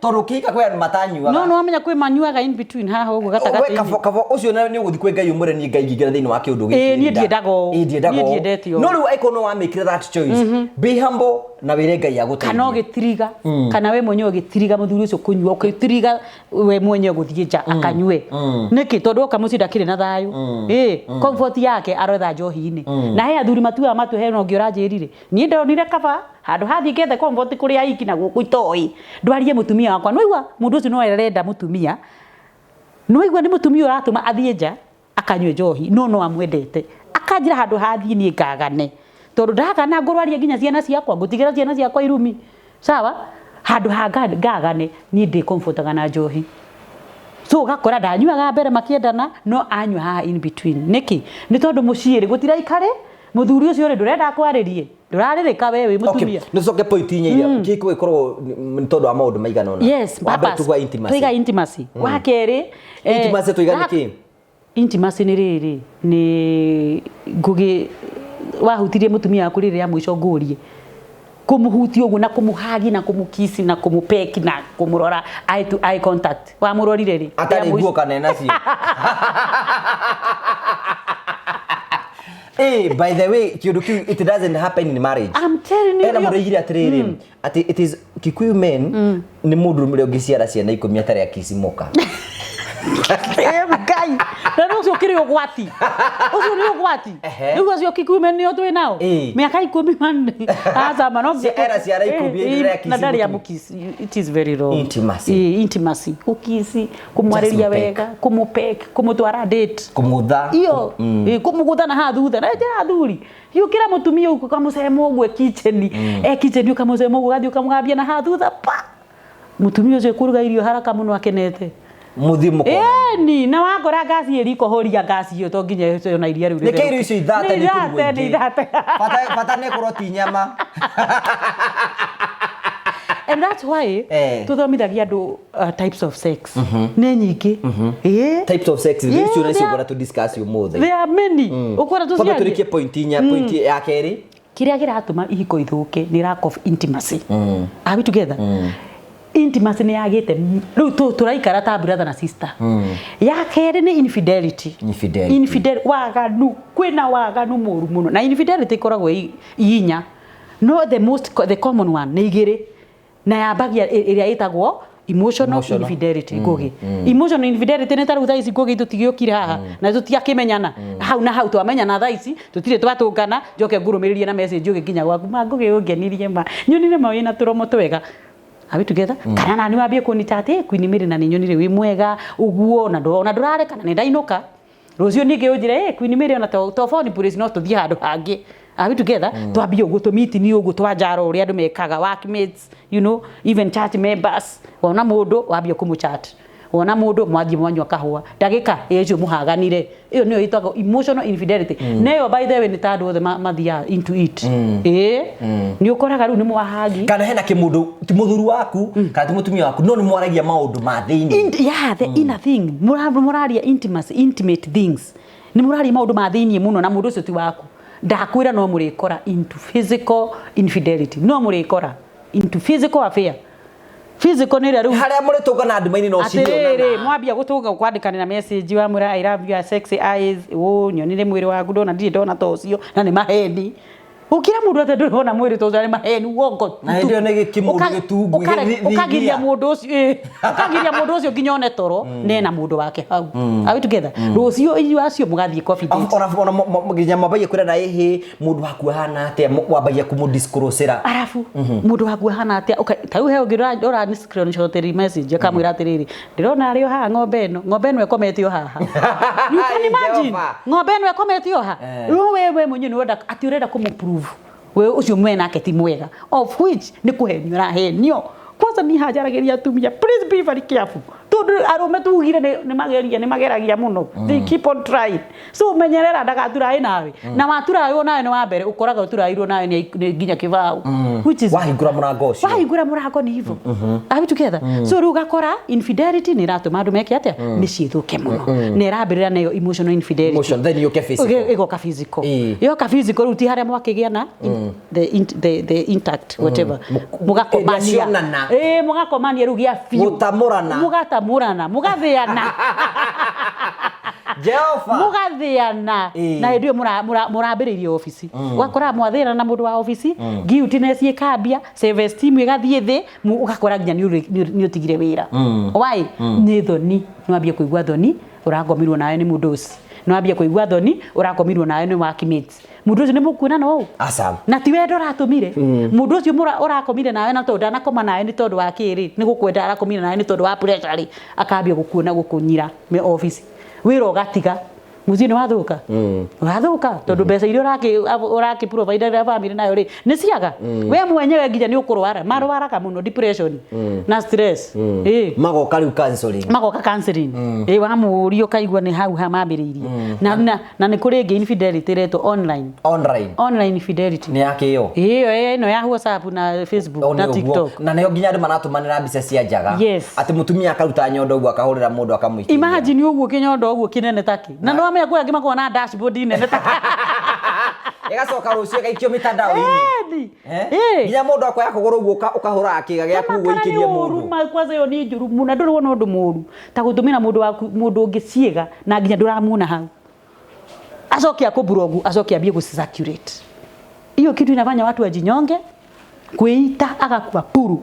Tondũ ũkĩhika kwĩ andũ matanyuaga. No nĩwamenya kwĩ manyuaga in between haha ũguo We gatagatĩ-inĩ. kabo ũcio nĩ ũgũthiĩ kwĩ Ngai ũmwĩre niĩ Ngai ngĩingĩra thĩinĩ wa kĩũndũ gĩkĩ. Ĩĩ, niĩ ndiendaga ũũ. Ĩĩ, ndiendaga Niĩ ũũ. ndiendete ũũ. No rĩu angĩkorwo nĩ wamĩkire that choice, be humble na wĩre Ngai agũteithie. Kana ũgĩtiriga, kana we mwenyewe ũgĩtiriga mũthuri ũcio kũnyua, ũgĩtiriga we mwenyewe gũthiĩ nja akanyue. Nĩkĩ? Tondũ oka mũciĩ ndakĩrĩ na thayũ. Ĩĩ, comfort yake aretha njohi-inĩ. Na he athuri matuaga matua, he na ũngĩ ũranjĩrire. Niĩ ndonire kaba handũ hathiĩ ngethe comfort kũrĩ aiki na gũkũ itoĩ. Ndwarie mũtumia wakwa. Nĩwaigua mũndũ ũcio no arenda mũtumia. Nĩwaigua nĩ mũtumia ũratũma athiĩ nja akanyue njohi no no amwendete. Akanjĩra handũ hathiĩ niĩ ngagane. Tondũ ndagana ngũrwarie nginya ciana ciakwa, ngũtigĩra ciana ciakwa irumi. Sawa? Handũ ha ngagane niĩ ndĩ comfortaga na njohi. So ũgakora ndanyuaga mbere makĩendana no anyua haha in between. Nĩkĩ? Nĩ tondũ mũciĩ rĩ gũtiraikare, mũthuri ũcio rĩ ndũrenda akwarĩrie, ndũrarĩrĩka we wĩ mũtumia. Okay, nĩtũcoke point inya iria kĩhiko gĩkoragwo nĩ tondũ wa maũndũ maigana ũna. Yes, Wa mbere purpose. tuga intimacy. Tuiga intimacy. Wa kerĩ, Intimacy tuiga nĩ kĩ? Intimacy nĩ rĩrĩ, nĩ Ngũgĩ wahutirie mũtumia waku rĩrĩ rĩa mũico ngũrie. Kũmũhutia ũguo na kũmũhagi na kũmũkisi na kũmũpeki na kũmũrora eye to eye contact. Wamũrorire rĩ? Atarĩ Rĩa mũico. nguo kana ena cio. By the way, kĩũndũ kĩu it doesn't happen in marriage. I'm telling you. Ena mũndũ oigire atĩrĩrĩ, atĩ it is Kikuyu men nĩ mũndũ ũrĩa ũngĩciara ciana 10 atarĩ akicimoka. Ngai. Na nĩ ũcio ũkĩrĩ ũgwati. Ũcio nĩ ũgwati. Rĩu acio Kikuyu men nĩo twĩ nao. Mĩaka 10 man. Aca ma no Era ciara 10 ndarĩ akici na ndarĩ mũtumia. amũkici. It is very wrong. Intimacy. Intimacy. Gũkici, kũmwarĩria Just wega, kũmũpek, kũmũtwara date. Kũmũtha. Iyo, kũmũgũtha na haha thutha. Na njĩra athuri. Yũkĩra mũtumia ũguo ũkamũcema ũguo kitchen. E kitchen ũkamũcema ũguo ũgathiĩ ũkamũgambia na haha thutha pa. Mũtumia ũcio ekũruga irio haraka mũno akenete. Mũthiĩ mũkona. Ĩni, na wakora ngasi ĩ riko horia ngasi ĩyo to nginya ĩyo na iria rĩu Nĩkĩ irio icio ithate nĩ nĩ ikũrugwo ithate, nĩ ingĩ? ithate. Bata nĩ ĩkorwo ti nyama. And that's why tuthomithagia andũ types of sex. Nĩ nyingĩ. Ĩĩ. Types of sex Yeah, icio nĩcio there ngwenda tũ discuss ũmũthĩ. There are many. Ũkwenda Twambe tũciarie? tũrĩkie point inya, point ya kerĩ. Kĩrĩa kĩratũma ihiko ithũke nĩ lack of intimacy. Are we together? Intimacy nĩ yagĩte rĩu tũraikara ta brother na sister. Ya kerĩ nĩ infidelity. Infidelity. Infidelity, waganu, kwĩna waganu mũru mũno. Na infidelity ĩkoragwo inya. No the most the common one nĩ igĩrĩ. Na yambagia ĩrĩa ĩtagwo emotional Emotional. infidelity Ngũgĩ. Emotional infidelity nĩ ta rĩu thaa ici Ngũgĩ tũtigĩũkire haha na tũtiakĩmenyana. Hau na hau twamenyana thaa ici tũtirĩ twatũngana njoke ngũrũmĩrĩrie na message ũgĩkinya gwaku ma Ngũgĩ ũngenirie ma nyonire ma wĩna tũromo twega. Are we together? Kana nani wambie kũnita atĩ Queen Mary na nĩ nyonire wĩ mwega ũguo na ona ndũrareka na nĩ ndainũka. Rũciũ ningĩ ũnjĩre, Queen Mary ona to phone place no tũthiĩ handũ hangĩ. Are we together? Twambie ũguo tũmitini ũguo twanjara ũrĩa andũ mekaga, workmates, you know, even church members. Wona mũndũ wambia kũmũchat. Wona mũndũ mwathiĩ mwanyua kahũa, ndagĩka ĩyo icio mũhaganire, ĩyo nĩyo ĩtagwo emotional infidelity. Na ĩyo, by the way, nĩ ta andũ othe mathiaga into it. Ĩĩ, nĩ ũkoraga rĩu nĩ mwahagi. Kana hena kĩmũndũ ti mũthuri waku kana ti mũtumia waku, no nĩ mwaragia maũndũ ma thĩinĩ. Yeah, the inner thing. Mũraria intimacy, intimate things, nĩ mũraria maũndũ ma thĩinĩ mũno na mũndũ ũcio ti waku. Ndakwĩra no mũrĩkora into physical infidelity, no mũrĩkora into physical affair. Physical nĩ ĩrĩa rĩu harĩa mũrĩtũngana nduma-inĩ no atĩrĩrĩ, cirĩonana. Mwambia gũtũnga kwandĩkanĩra message, wamwĩra, "I love your sexy eyes," ũ nyonire mwĩrĩ waku, ndona ndirĩ ndona ta ũcio, na nĩ maheni. Ũkĩra mũndũ atĩ ndũrĩ wona mwĩrĩ ta ũcio, nĩ maheni, uongo. Na hĩndĩ ĩyo nĩ gĩkĩmũndũ gĩtungu, Ũkagiria gĩthithia. Mũndũ ũcio, ĩ, ũkagiria mũndũ ũcio nginya one toro nena mũndũ wake hau. Are we together? Rũciũ inyuĩ acio mũgathiĩ coffee date. Ona nginya mwambagia kwĩrana, ĩhĩ, mũndũ waku ahana atĩa? Wambagia kũmũdisclosera. Arabu mũndũ waku ahana atĩa? Ta rĩu he ũngĩ ũra screenshot message, akamwĩra atĩrĩrĩ, "Ndĩrona arĩ o haha, ng'ombe ĩno ĩkomete o haha." You can imagine. Jehova. Ng'ombe ĩno ĩkomete o haha. Rĩu we mwenyewe nĩ ũrenda atĩ ũrenda kũmũ-prove we ũcio mwe nake ti mwega, of which nĩ kũhenio ũrahenio. Kwanza niĩ hanjaragĩria atumia, please be very careful, tondũ arũme tugire nĩ mageria, nĩ mageragia mũno. They keep on trying, so menyerera ndagaturaĩ nawe, na waturaĩrwo nawe nĩ wa mbere ũkoraga ũturaĩirwo nawe nĩ nginya kĩbaũ, which is Wahingũra mũrango ũcio. Wahingũra mũrango nĩ hivyo. Are we together? So rĩu ũgakora infidelity nĩ ĩratũma andũ meke atĩa? Mĩciĩ ĩthũke mũno, na ĩrambĩrĩra nayo emotional infidelity. Emotion, then yũke physical. Ĩgoka physical. Yoka physical, rĩu ti harĩa mwakĩgĩa na the intact whatever, mũgakomania. Cionana. Ĩ, mũgakomania rĩu gĩa biũ. Gũtamũrana. Mũgatamũrana, mũgathĩana. Jehova. Mũgathĩana. Na hĩndĩ ĩyo mũrambĩrĩirie obici, ũgakora mwathĩana na mũndũ wa obici, guiltiness ĩkambia, self esteem ĩgathiĩ thĩ, ũgakora nginya nĩ ũtigire wĩra. Why? Nĩ thoni. Nĩ wambia kũigua thoni ũrakomirwo nawe nĩ mũndũ ũcio, nĩ wambia kũigua thoni ũrakomirwo nawe nĩ workmate. Mũndũ ũcio nĩ mũkuonana ũũ. Aca. Na ti wendo ũratũmire mũndũ ũcio ũrakomire nawe, na tondũ ndanakoma nawe nĩ tondũ wa kĩrĩ, nĩ gũkwenda arakomire nawe, nĩ tondũ wa pressure rĩ, akambia gũkuona, gũkũnyira me office, wĩra ũgatiga, mũciĩ nĩ wathũka, wathũka, tondũ mbeca iria ũrakĩ provide family nayo rĩ, nĩ ciaga. We mwenyewe nginya nĩ ũkũrwara, marwaraga mũno depression na stress, ĩ. Magoka rĩu counseling. Magoka counseling, ĩ, wamũria ũkaigua nĩ hau hamambĩrĩirie. Na nĩ kũrĩ ĩngĩ infidelity ĩretwo online. Online. Online infidelity. Nĩ yakĩo. Ĩyo ĩno ya WhatsApp na Facebook O na nĩ ũguo. TikTok. Na nĩyo nginya andũ maratũmanĩra mbica cia njaga. Yes. Atĩ mũtumia akaruta nyondo ũguo, akahũrĩra mũndũ, akamũikĩria. Imagine ũguo kĩnyondo ũguo kĩnene taki, na nĩ wamenya kwĩ angĩ makoragwo na dashboard nene taki. Ĩgacoka rũciũ ĩgaikio mĩtandao-inĩ. Ĩni. Eh? Ĩ. Nginya mũndũ akoya kũgũrũ ũguo ũkahũra kĩga gĩaku ũguo Makara nĩ ũikĩrie ũru mũndũ. Kwanza ĩyo nĩ njũru mũno. Ndũrĩ wona ũndũ mũru ta gũtũmĩra mũndũ waku, mũndũ ũngĩ ciĩga, na nginya ndũramuona hau, acoke akũburogu, acoke ambie gũcirculate. Hiyo kitu inafanya watu wajinyonge, kwĩita, agakua puru,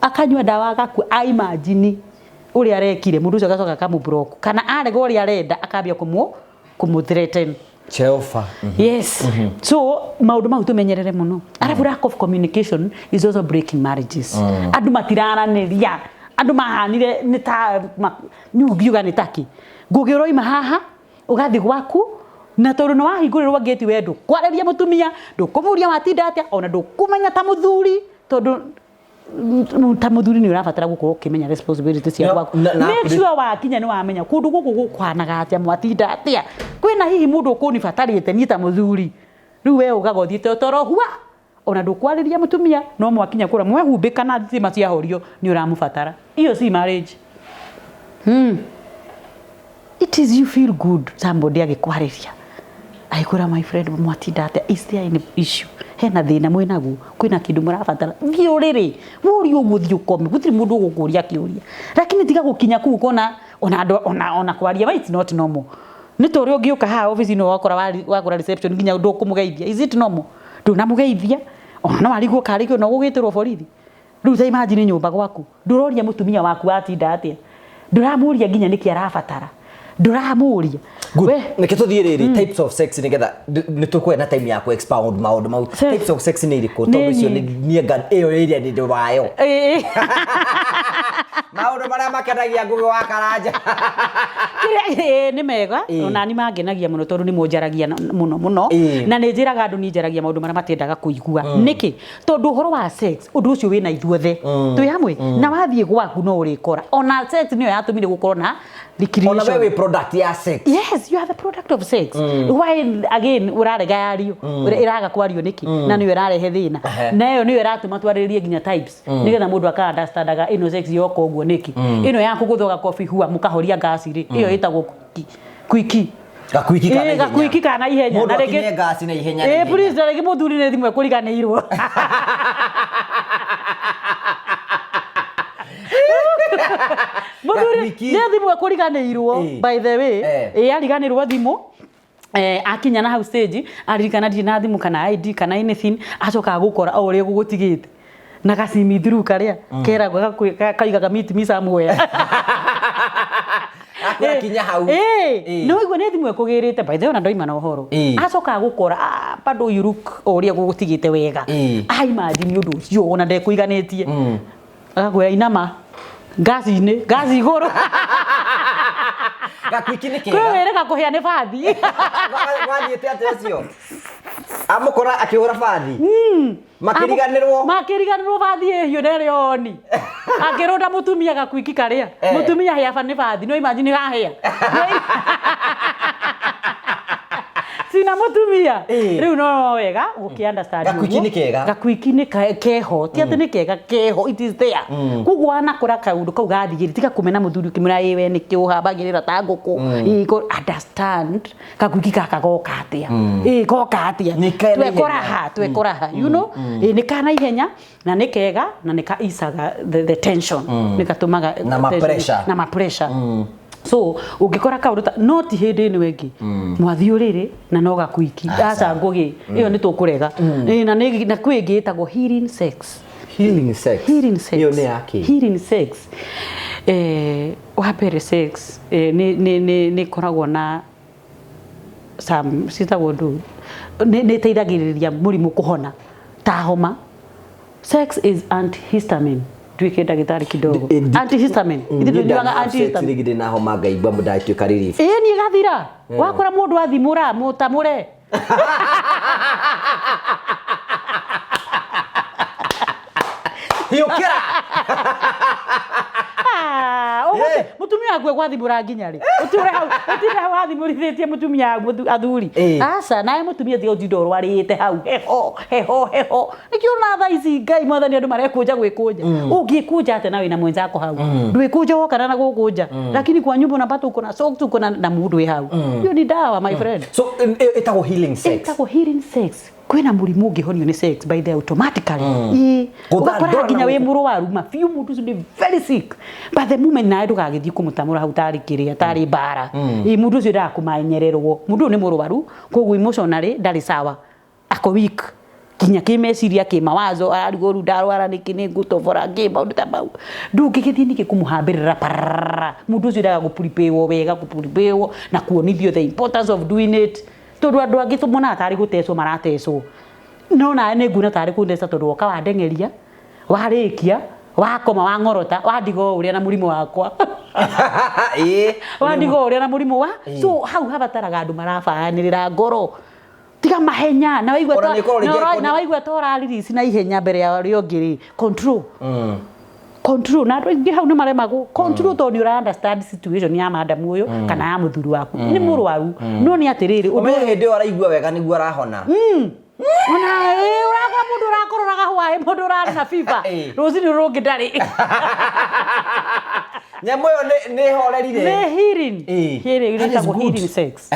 akanyua dawa, agakua. Aimagine ũrĩa arekire mũndũ ũcio, agacoka akamũblock, kana arega ũrĩa arenda, akambia kũmũ threaten. Jehova. Yes, so maũndũ mau tũmenyerere mũno. Arabu lack of communication is also breaking marriages. Andũ matiraranĩria, andũ mahanire nĩ ta nĩ ũngiuga nĩ taki ngũgĩ, ũroima haha ũgathiĩ gwaku, na tondũ nĩ wahingũrĩrwo ngĩti, we ndũkwarĩria mũtumia, ndũkũmũria watinda atĩa, ona ndũkũmenya ta mũthuri, tondũ ta mũthuri nĩ ũrabatara gũkorwo ũkĩmenya responsibility cia gwaku. Make sure wakinya nĩ wamenya kũndũ gũkũ gũkũhanaga atĩa, mwatinda atĩa, kwĩna hihi mũndũ ũkũnibatarĩte niĩ ta mũthuri. Rĩu we ugaga ũthiĩte toro hua, ona ndũkwarĩria mũtumia, no mwakinya kũrĩa mwehumbĩka na thitima ciahorio, nĩ ũramũbatara. Iyo si marriage. It is you feel good somebody agĩkwarĩria, agĩkwĩra, "My friend, mwatinda atĩa? Is there any issue? Hena thĩna mwĩnaguo? Kwĩna kĩndũ mũrabatara?" Thiĩ ũrĩrĩ woria ũguo, thiĩ ũkome, gũtirĩ mũndũ ũgũkũria kĩũria. Lakini tiga gũkinya kũu ũkona ona andũ ona kwaria, why it's not normal. Nĩ ta ũrĩa ũngĩũka haha obici-inĩ, wakora wakora reception, nginya ndũkũmũgeithia. Is it normal? Ndũnamũgeithia, ona no arigwo karĩ kĩ, ona ũgũgĩtĩrwo borithi. Rĩu ta imagine nyũmba gwaku, ndũroria mũtumia waku watinda atĩa, ndũramũria nginya nĩkĩ arabatara, ndũramũria. Good. We Reke tũthiĩ rĩrĩ, types of sex, nĩgetha nĩ tũkũgĩa na time ya ku expound maũndũ mau. Types of sex nĩ irĩkũ? Nĩ Tondũ icio nyingĩ. nĩ niĩ ĩyo area nĩ ndĩ wayo. Ĩĩ. Maũndũ marĩa makenagia Ngũgĩ wa Karanja. Kĩrĩa nĩ mega. Ona ni mangenagia mũno tondũ nĩ monjaragia mũno mũno. Na nĩ njĩraga andũ niĩ njaragia maũndũ marĩa matendaga kũigua. Nĩkĩ? Tondũ ũhoro wa sex, ũndũ ũcio wĩna ithuothe. Twĩ hamwe? Na wathiĩ gwaku no ũrĩkora. Ona sex nĩyo yatũmire gũkorwo na Ona recreation. we wĩ product ya sex. Yes, you are the product of sex. Why again ũrarega yario? Ĩraga kwario nĩkĩ? Na nĩyo ĩrarehe thĩna. Na ĩyo nĩyo ĩratũma twarĩrĩrie nginya types. Nĩgetha mũndũ aka understandaga ĩno sex yoka ũguo nĩkĩ. Ĩno ya kũgũthwo gakobi hua mũkahoria ngasi rĩ, ĩyo ĩtagwo quickie. Gakwiki kana ihenya. Gakwiki kana ihenya. Mũndũ Na rĩngĩ- akinyie ngasi na ihenya na Ĩĩ, ihenya. please, na rĩngĩ mũthuri nĩ thimũ ekũriganĩirwo. Mũthuri Gakwiki. nĩ thimũ ekũriganĩirwo, by the way. Ĩĩ, ariganĩrwo thimũ. Akinya na hau stage aririkana ndirĩ na thimũ kana ID kana anything, acokaga gũkora o ũrĩa gũgũtigĩte na gacimi through karĩa keragwo kaigaga meet me somewhere. Akwĩra kinya hau. Nĩ waigua nĩ thimũ ĩkũgĩrĩte, by the way, ona ndoima na ũhoro. Acokaga gũkora, bado you look o ũrĩa gũgũtigĩte wega. Ah, imagine ũndũ ũcio ona ndekũiganĩtie. Agakwĩra inama ngaci-inĩ, ngaci igũrũ. Gakwiki nĩ kega. Kwĩ wĩrĩga kũhĩa nĩ bathi. Wathiĩte atĩa ũcio? Amũkora akĩhũra bathi. Makĩriganĩrwo. Makĩriganĩrwo bathi ĩhiũ na ĩrĩ oni. Akĩrũnda mũtumia gakwiki karĩa. Mũtumia hĩa nĩ bathi, no imagine hahĩa. Sina mũtumia. Rĩu no wega gũkĩ understand Gakwiki ũguo. nĩ kega. Gakwiki nĩ keho. Ti atĩ nĩ kega, keho, it is there. Koguo wanakora kaũndũ kau gathiĩ, tiga kũmena mũthuri ũkĩmwĩra ĩ we nĩkĩ ũhambagĩrĩra ta ngũkũ. Ĩ, understand gakwiki gaka goka atĩa. Ĩ, goka atĩa. Nĩ ka na Twekora ihenya. ha, twekora ha, you know? Ĩ, nĩ ka na ihenya na nĩ kega na nĩ ka isaga the tension. Nĩ gatũmaga Na ma tension. pressure. Na ma pressure. So ũngĩkora kaũndũ ta no ti hĩndĩ ĩno ĩngĩ mwathiĩ ũrĩrĩ na no gakwiki. Aca ngũgĩ ĩyo nĩ tũkũrega. Ĩ, na nĩ na kwĩ ĩngĩ ĩtagwo healing sex. Healing sex. Healing sex. Ĩyo nĩ ya kĩ? Healing sex. Wa mbere sex, nĩ nĩ nĩ nĩ ĩkoragwo na some ciĩtagwo ndũ, nĩ ĩteithagĩrĩria mũrimũ kũhona ta homa. Sex is antihistamine. Nduĩke ndagĩtarĩ kidogo. Antihistamine. Ithuĩ tũnyuaga antihistamine. Rĩngĩ ndĩna homa ngaigua ndatuĩka relief. Ĩĩ, niĩ gathira. Wakora mũndũ athimũra, mũtamũre. Hiũkĩra. Mũtumia waku egwathimũra nginya rĩ? Ũtũre hau, ũtinde hau wathimũrithĩtie mũtumia waku athuri. Aca, nawe mũtumia tiga ũtinde ũrwarĩte hau. Heho, heho, heho. Nĩkĩo ona thaa ici Ngai mwathani andũ marekũnja gwĩkũnja. Ũngĩkũnja atĩa na wĩna mwenzako hau? Ndwĩkũnja wokana na gũkũnja. Lakini kwa nyumba unapata uko na socks, uko na mũndũ wĩ hau. Hiyo ni dawa, my friend. So, ĩtagwo healing sex. Ĩtagwo healing sex. Kwĩna mũrimũ ũngĩhonio nĩ sex by the automatically. Ĩĩ. Gũthandũra Ũgakora nginya wĩ na mũrwaru ma biũ, mũndũ ũcio nĩ very sick. But the moment nawe ndũgagĩthiĩ kũmũtamũra hau tarĩ kĩrĩa, tarĩ mbara. Ĩĩ, mũndũ ũcio endaga kũmenyererwo. Mũndũ ũyũ nĩ mũrwaru, koguo emotionally ndarĩ sawa. Ako weak. Nginya kĩmeciria, kĩmawazo, ararigwo rĩu ndarwara nĩkĩ, nĩ ngũtobora kĩ, maũndũ ta mau. Ndũngĩgĩthiĩ ningĩ kũmũhambĩrĩra pararara. Mũndũ ũcio endaga gũprepare wega, gũprepare na kuonithio the importance of doing it. Tondũ andũ angĩ tũmonaga tarĩ gũtecwo maratecwo. No nawe nĩ nguona tarĩ kũndeca tondũ woka wandeng'eria, warĩkia, wakoma, wang'orota, wandiga o ũrĩa na mũrimũ wakwa. Wandiga o ũrĩa na mũrimũ wa. So hau habataraga andũ marabaranĩrĩra ngoro. Tiga mahenya, na waigua Ona ta nĩ ĩkoragwo na rĩngĩ ũra- na waigua ta ũrarelease na ihenya mbere ya ũrĩa ũngĩ rĩ, control. Control, na andũ aingĩ hau nĩ maremagwo. Control tondũ nĩ ũra understand situation ya madam ũyũ kana ya mũthuri waku. Nĩ mũrwaru. No nĩ atĩrĩrĩ, ũndũ Ũmenye hĩndĩ ĩyo araigua wega nĩguo arahona. Ona ũrakora mũndũ ũrakororaga hwaĩ, mũndũ ũrarĩ na fever. Rũcinĩ rũngĩ ndarĩ. Nyamũ ĩyo nĩ ĩhorerire. Nĩ healing. Healing, That is ĩtagwo good. healing sex.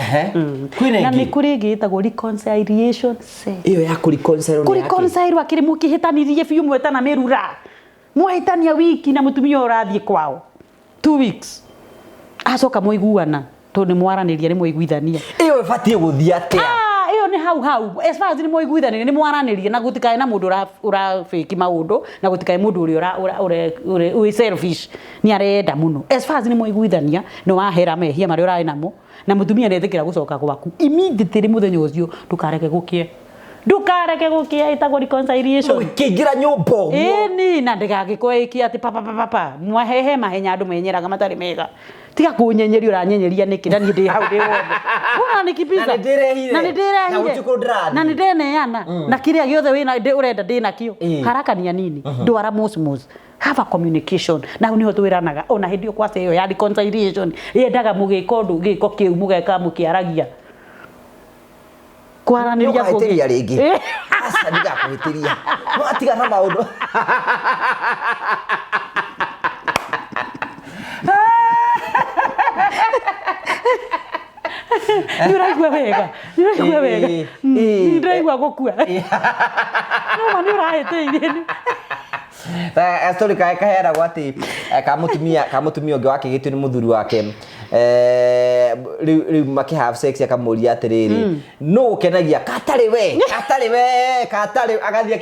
Kwĩna Na ĩngĩ? nĩ kũrĩ ĩngĩ ĩtagwo reconciliation sex. Ĩyo ya kũreconcile nĩ ya kĩ? Kũreconcile akĩrĩ mũkĩhĩtanirie biũ mwetana mĩrura. Mwahĩtania wiki na mũtumia ũyũ ũrathiĩ kwao. 2 weeks. Acoka mwaiguana tondũ nĩ mwaranĩria, nĩ mwaiguithania. Ĩyo ĩbatiĩ gũthiĩ atĩa? Ĩyo nĩ hau hau. As far as nĩ mwaiguithania, nĩ mwaranĩria na gũtikae na mũndũ ũrafake maũndũ, na gũtikae mũndũ ũrĩa wĩ selfish, nĩ arenda mũno. As far as nĩ mwaiguithania, nĩ wahera mehia marĩa ũrarĩ namo, na mũtumia nĩ etĩkĩra gũcoka gwaku immediately mũthenya ũcio, ndũkareke gũkĩe. Ndũkareke gũkĩa, ĩtagwo reconciliation. Ũkĩingĩra nyũmba ũguo. Ĩni na ndĩgagĩkorwo ĩki atĩ papa papa papa mwahehe mahenya andũ menyeraga matarĩ mega. Tiga kũnyenyeria, ũranyenyeria nĩkĩ na niĩ ndĩ hau ndĩ wothe? Wona nĩ kibiza. Na nĩndĩrehire. Na nĩndĩrehire. Na gũtirĩ kũndũ ndĩrathiĩ. Na nĩndeneana na kĩrĩa gĩothe wĩna ũrenda ndĩ nakĩo. Haraka ni ya nini? Ndwara mosmos, have a communication. Na hau niho twĩranaga ona hĩndĩ ĩyo kwaca ĩyo ya reconciliation yendaga mũgĩka ũndũ gĩko kĩu mũgeka mũkĩaragia, kwaranĩria. Nĩũkahĩtĩria rĩngĩ? Aca, ndigakũhĩtĩria, no atiga na maũndũ. Nĩ ũraigua wega? Nĩ ũraigua wega? Ĩĩ, Nĩ ndĩraigua gũkua, no ma nĩ ũrahĩtĩirie. Ta story kae kaheanagwo atĩ ka mũtumia ũngĩ wakĩgĩtio nĩ mũthuri wake. Rĩu makĩ have sex, akamũria atĩrĩrĩ, "Nũ ũkenagia katarĩ we, katarĩ we, katarĩ?" Agathiĩ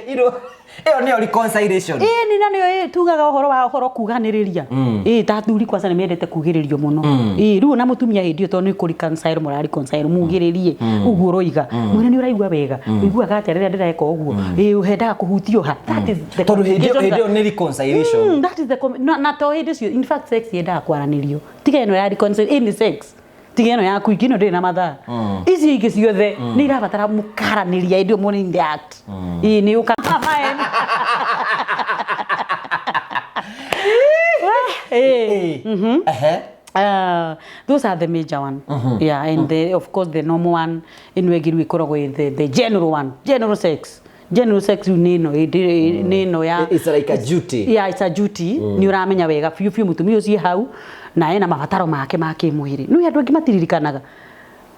ĩyo nĩyo reconciliation. Ĩni na nĩyo tugaga ũhoro wa ũhoro kuganĩrĩria. Ĩ ta athuri kwanza nĩ mendete kugĩrĩrio mũno. Ĩ rĩu ona mũtumia hĩndĩ ĩyo, tondũ nĩ kũ reconcile, mũra reconcile, mugĩrĩrie ũguo ũroiga, mwĩre, "Nĩ ũraigua wega? Ũiguaga atĩa rĩrĩa ndĩreka ũguo? Ĩ ũhendaga kũhutio ha?" That is the Tondũ hĩndĩ ĩyo communication. Hĩndĩ ĩyo nĩ reconciliation. That is the na to hĩndĩ cio, in fact, sex yendaga kwaranĩrio. Tiga ĩno ya reconcile, any sex, tiga ĩno yaku ingĩ, ĩno ndĩrĩ na mathaa, icio ingĩ ciothe nĩ irabatara mũkaranĩria hĩndĩ ĩyo mũrĩ in the act. Ĩ nĩ ũka maĩ. Ĩ. Ehe. Those are the major one. Yeah, and the, of course, the normal one ĩno ĩngĩ rĩu ĩkoragwo ĩ the general one, general sex. General sex rĩu nĩ ĩno nĩ ĩno ya It's like a duty. Yeah, it's a duty. Nĩ ũramenya wega biũ biũ mũtumia ũcio hau na ena mabataro make ma kĩmwĩrĩ. Nĩ andũ aingĩ matiririkanaga,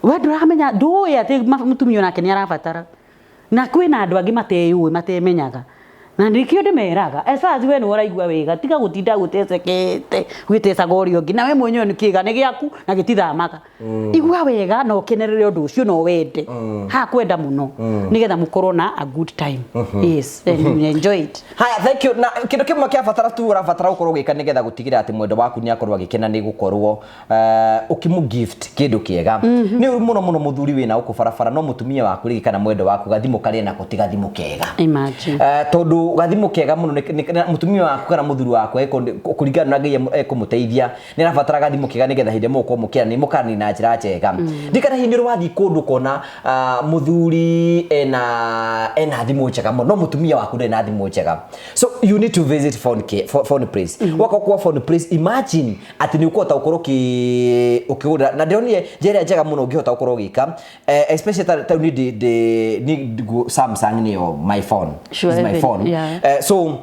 we ndũramenya, ndũĩ atĩ mũtumia onake nĩ arabatara, na kwĩna andũ angĩ mateyũĩ, matemenyaga, na nĩkĩo ndĩmeraga, as far as we nĩwe ũraigua wega, tiga gũtinda gũtecekete gwĩtecaga ũrĩa ũngĩ, na we mwenyewe nĩ kĩga nĩ gĩaku na gĩtithamaga. Igua wega na ũkenerere ũndũ ũcio na ũwende haha kwenda mũno, nĩgetha mũkorwo na a good time. Yes, and you enjoy it. Haya, thank you. Na kindu kimwe kia batara tu ũrabatara gũkorwo ũgĩka nĩgetha gũtigĩrĩra atĩ mwendo waku nĩ akorwo agĩkena nĩ gũkorwo ũkĩmũ gift kĩndũ kĩega. Nĩ ũru mũno mũno mũthuri wĩna gũkũ barabara, no mũtumia waku rĩngĩ kana mwendo waku gathimũ karĩa nako ti gathimũ kega. Imagine. Tondũ gathimũ kega mũno na mũtumia waku kana mũthuri waku kũringana na Ngai ekũmũteithia, nĩ arabatara gathimũ kega nĩgetha hĩndĩ ĩrĩa mũgũkorwo mũkĩaranĩria mũkaranĩria na njĩra njega. Ndikana hihi nĩ ũrĩ wathiĩ kũndũ ũkona mũthuri ena thimũ njega mũno, no mũtumia waku ndarĩ na thimũ njega? So you need to visit phone, phone place. Waka kwa phone place, imagine atĩ nĩ ũkũhota gũkorwo ũkĩgũrĩra, na ndĩronire njĩra ĩrĩa njega mũno ũngĩhota gũkorwo ũgĩka, especially ta rĩu niĩ ndĩ Samsung nĩyo my phone. Sure, Is my even, phone. So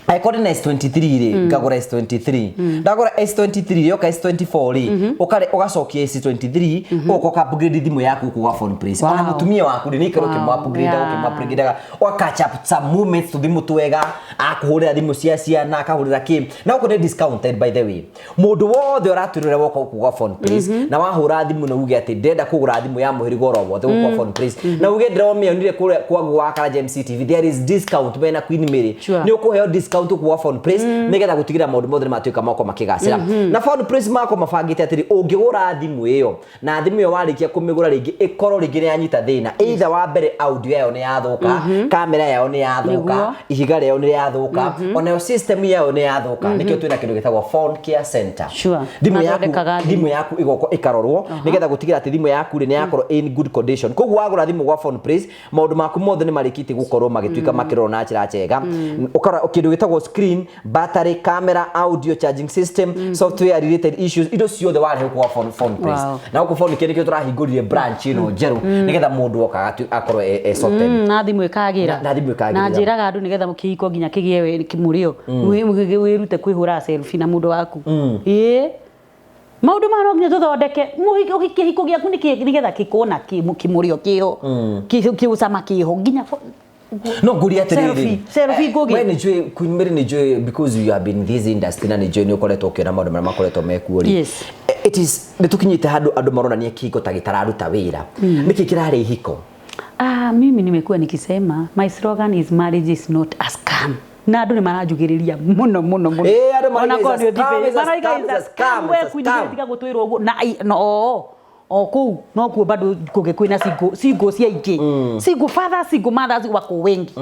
angĩkorwo ndĩna S23 rĩ, ngagũra S23, ndagũra S23, yoka S24 rĩ, ũkare ũgacokia S23, ũgoka ũka upgrade thimũ yaku gũkũ gwa phone place. Ona mũtumia waku rĩ, nĩ ikara ũkĩmũ upgrade, ũkĩmũ upgrade, ũga catch up some moments, tũthimũ twega, akũhũrĩra thimũ cia ciana, akahũrĩra kĩ, na gũkũ nĩ discounted. By the way, mũndũ wothe ũratwĩrora woka gũkũ gwa phone place na wahũra thimũ na uge atĩ ndĩrenda kũgũra thimũ ya mũhĩrĩga oro wothe gũkũ gwa phone place, na uge ndĩromĩonire kũrĩa kwa gwa Karanja MCTV, there is discount mena Queen Mary. Nĩ ũkũheo discount gũkũ gwa phone place nĩgetha gũtigĩrĩra maũndũ mothe nĩ matuĩka moko makĩgacĩra. Na phone place mako mabangĩte atĩrĩ, ũngĩgũra thimũ ĩyo, na thimũ ĩyo warĩkia kũmĩgũra rĩngĩ ĩkorwo rĩngĩ nĩ yanyita thĩna, either wa mbere audio yayo nĩ yathũka, kamera yayo nĩ yathũka, ihiga rĩayo nĩ rĩathũka, onayo system yayo nĩ yathũka, nĩkĩo twĩna kĩndũ gĩtagwo phone care center. Thimũ yaku Mathondekaga thimũ. Thimũ yaku ĩgoka ĩkarorwo nĩgetha gũtigĩrĩra atĩ thimũ yaku rĩ nĩ yakorwo in good condition. Koguo wagũra thimũ gwa phone place, maũndũ maku mothe nĩ marĩkĩtie gũkorwo magĩtuĩka makĩrorwo na njĩra njega. Ũkarora kĩndũ gĩtagwo screen, battery, camera, audio, charging system, software related issues, indo ciothe warehe gũkũ gwa phone place. Na gũkũ phone kĩndũ kĩo tũrahingũrire branch ĩno njerũ nĩgetha mũndũ oka akorwo e sorted. Na thimũ ĩkagĩra. Na thimũ ĩkagĩrĩra. Na njĩraga andũ nĩgetha kĩhiko nginya kĩgĩe mũrĩo, wĩrute kwĩhũra selfie na mũndũ waku. Ĩĩ, maũndũ maya no nginya tũthondeke. Kĩhiko gĩaku nĩgetha gĩkorwo na kĩmũrĩo kĩho, kĩũcama kĩho nginya No nguria atiriri. Selfie ngũgĩ. We nĩ njũĩ, Queen Mary, nĩ njũĩ because you have been in this industry, na nĩ njũĩ nĩ ũkoretwo ũkĩona maũndũ marĩa makoretwo mekuo rĩ. It is nĩ tũkinyĩte handũ andũ maronania kĩhiko ta gĩtararuta wĩra. Nĩkĩ kĩrarĩ ihiko? Ah, mimi nimekuwa nikisema my slogan is "Marriage is not a scam", na andũ nĩ maranjugĩrĩria mũno mũno mũno. Ĩ, andũ marauga Ona is a korwo nĩ scam, ũthibĩ- is a marauga scam, is a is a scam, scam. We is a Queen scam. Mary, tiga gũtwĩra ũguo na no. O kũu nokuo bado kũngĩ kwĩna single, single cia ingĩ, single fathers, single mothers wako wengi.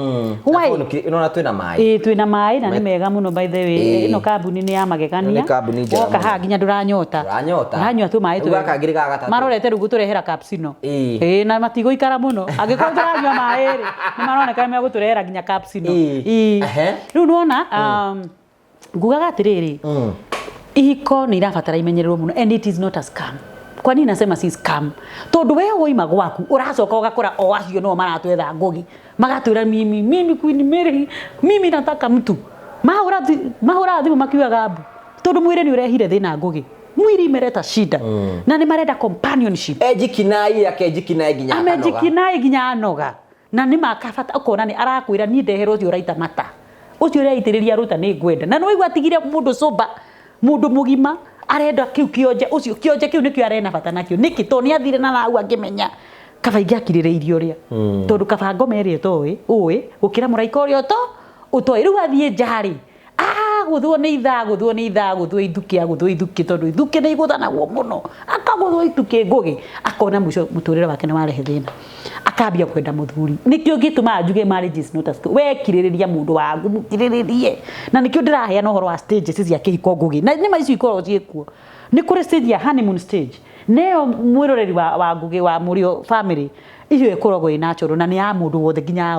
Why? Ĩnona twĩna maĩ. Ĩĩ, twĩna maĩ na nĩ mega mũno, by the way. Ĩno kambuni nĩ ya magegania. Nĩ kambuni njega Woka mũno. haha nginya ndũranyota. Ndũranyota. Ũranyua tũ maĩ Rĩu gaka ngĩrĩ ga gatatũ. Marorete rĩu gũtũrehera capsino. Ĩĩ. Ĩĩ, na matigũikara mũno angĩkorwo tũranyua maĩ rĩ, nĩ maroneka nĩ megũtũrehera nginya capsino. Ĩĩ. Ĩĩ. Rĩu nĩwona, ngugaga atĩrĩrĩ, ihiko nĩ irabatara imenyererwo mũno, and it is not a scam. Kwa nini nasema si scam? Tondu we woima gwaku uracoka ugakora o acio no maratwetha ngugi, magatwira, Mimi Queen Mary, mimi nataka mtu." Mahũra thimũ makiugaga mbu, tondu mwĩrĩ nĩ ũrehire thĩna. Ngugi, mwĩrĩ imereta shida na nĩ marenda companionship. Ejikinai akejikinai nginya akanoga. Amejikinai nginya anoga, na nĩ makabata ũkona nĩ arakwĩra, "Niĩ ndehera ũcio ũraita mata, ũcio ũraitĩrĩria rũta nĩ ngwenda." Na nĩwaigua atigire mũndũ sober, mũndũ mũgima, arenda kĩu kĩonje, ũcio kĩonje kĩu nĩkĩo arena bata nakĩo. Nĩkĩ? Tondũ nĩ athire na nau angĩmenya kaba ingĩakirĩrĩirie ũrĩa, tondũ kaba ngoma ĩrĩa ũtoĩ ũĩ gũkĩra mũraika ũrĩa ũtoĩ. Rĩu athiĩ nja rĩ, agũthwo nĩ ithaa, gũthwo nĩ ithaa, gũthwo ithukĩ, agũthwo ithukĩ, tondũ ithukĩ nĩ igũthanagwo mũno, akagũthwo ithukĩ ngũgĩ, akona mũico mũtũrĩre wake nĩ warehe thĩna, akambia kwenda mũthuri. Nĩkĩo gĩtũmaga njuge marriage is not a skill. We kirĩrĩria mũndũ waku, mũkirĩrĩrie, na nĩkĩo ndĩraheana ũhoro wa stages cia kĩhiko, ngũgĩ, na nĩma icio ikoragwo ciĩkuo. Nĩ kũrĩ stage ya honeymoon stage, neyo mwĩroreri wa ngũgĩ wa mũrĩo family, icio ĩkoragwo ĩ natural na nĩ ya mũndũ wothe, nginya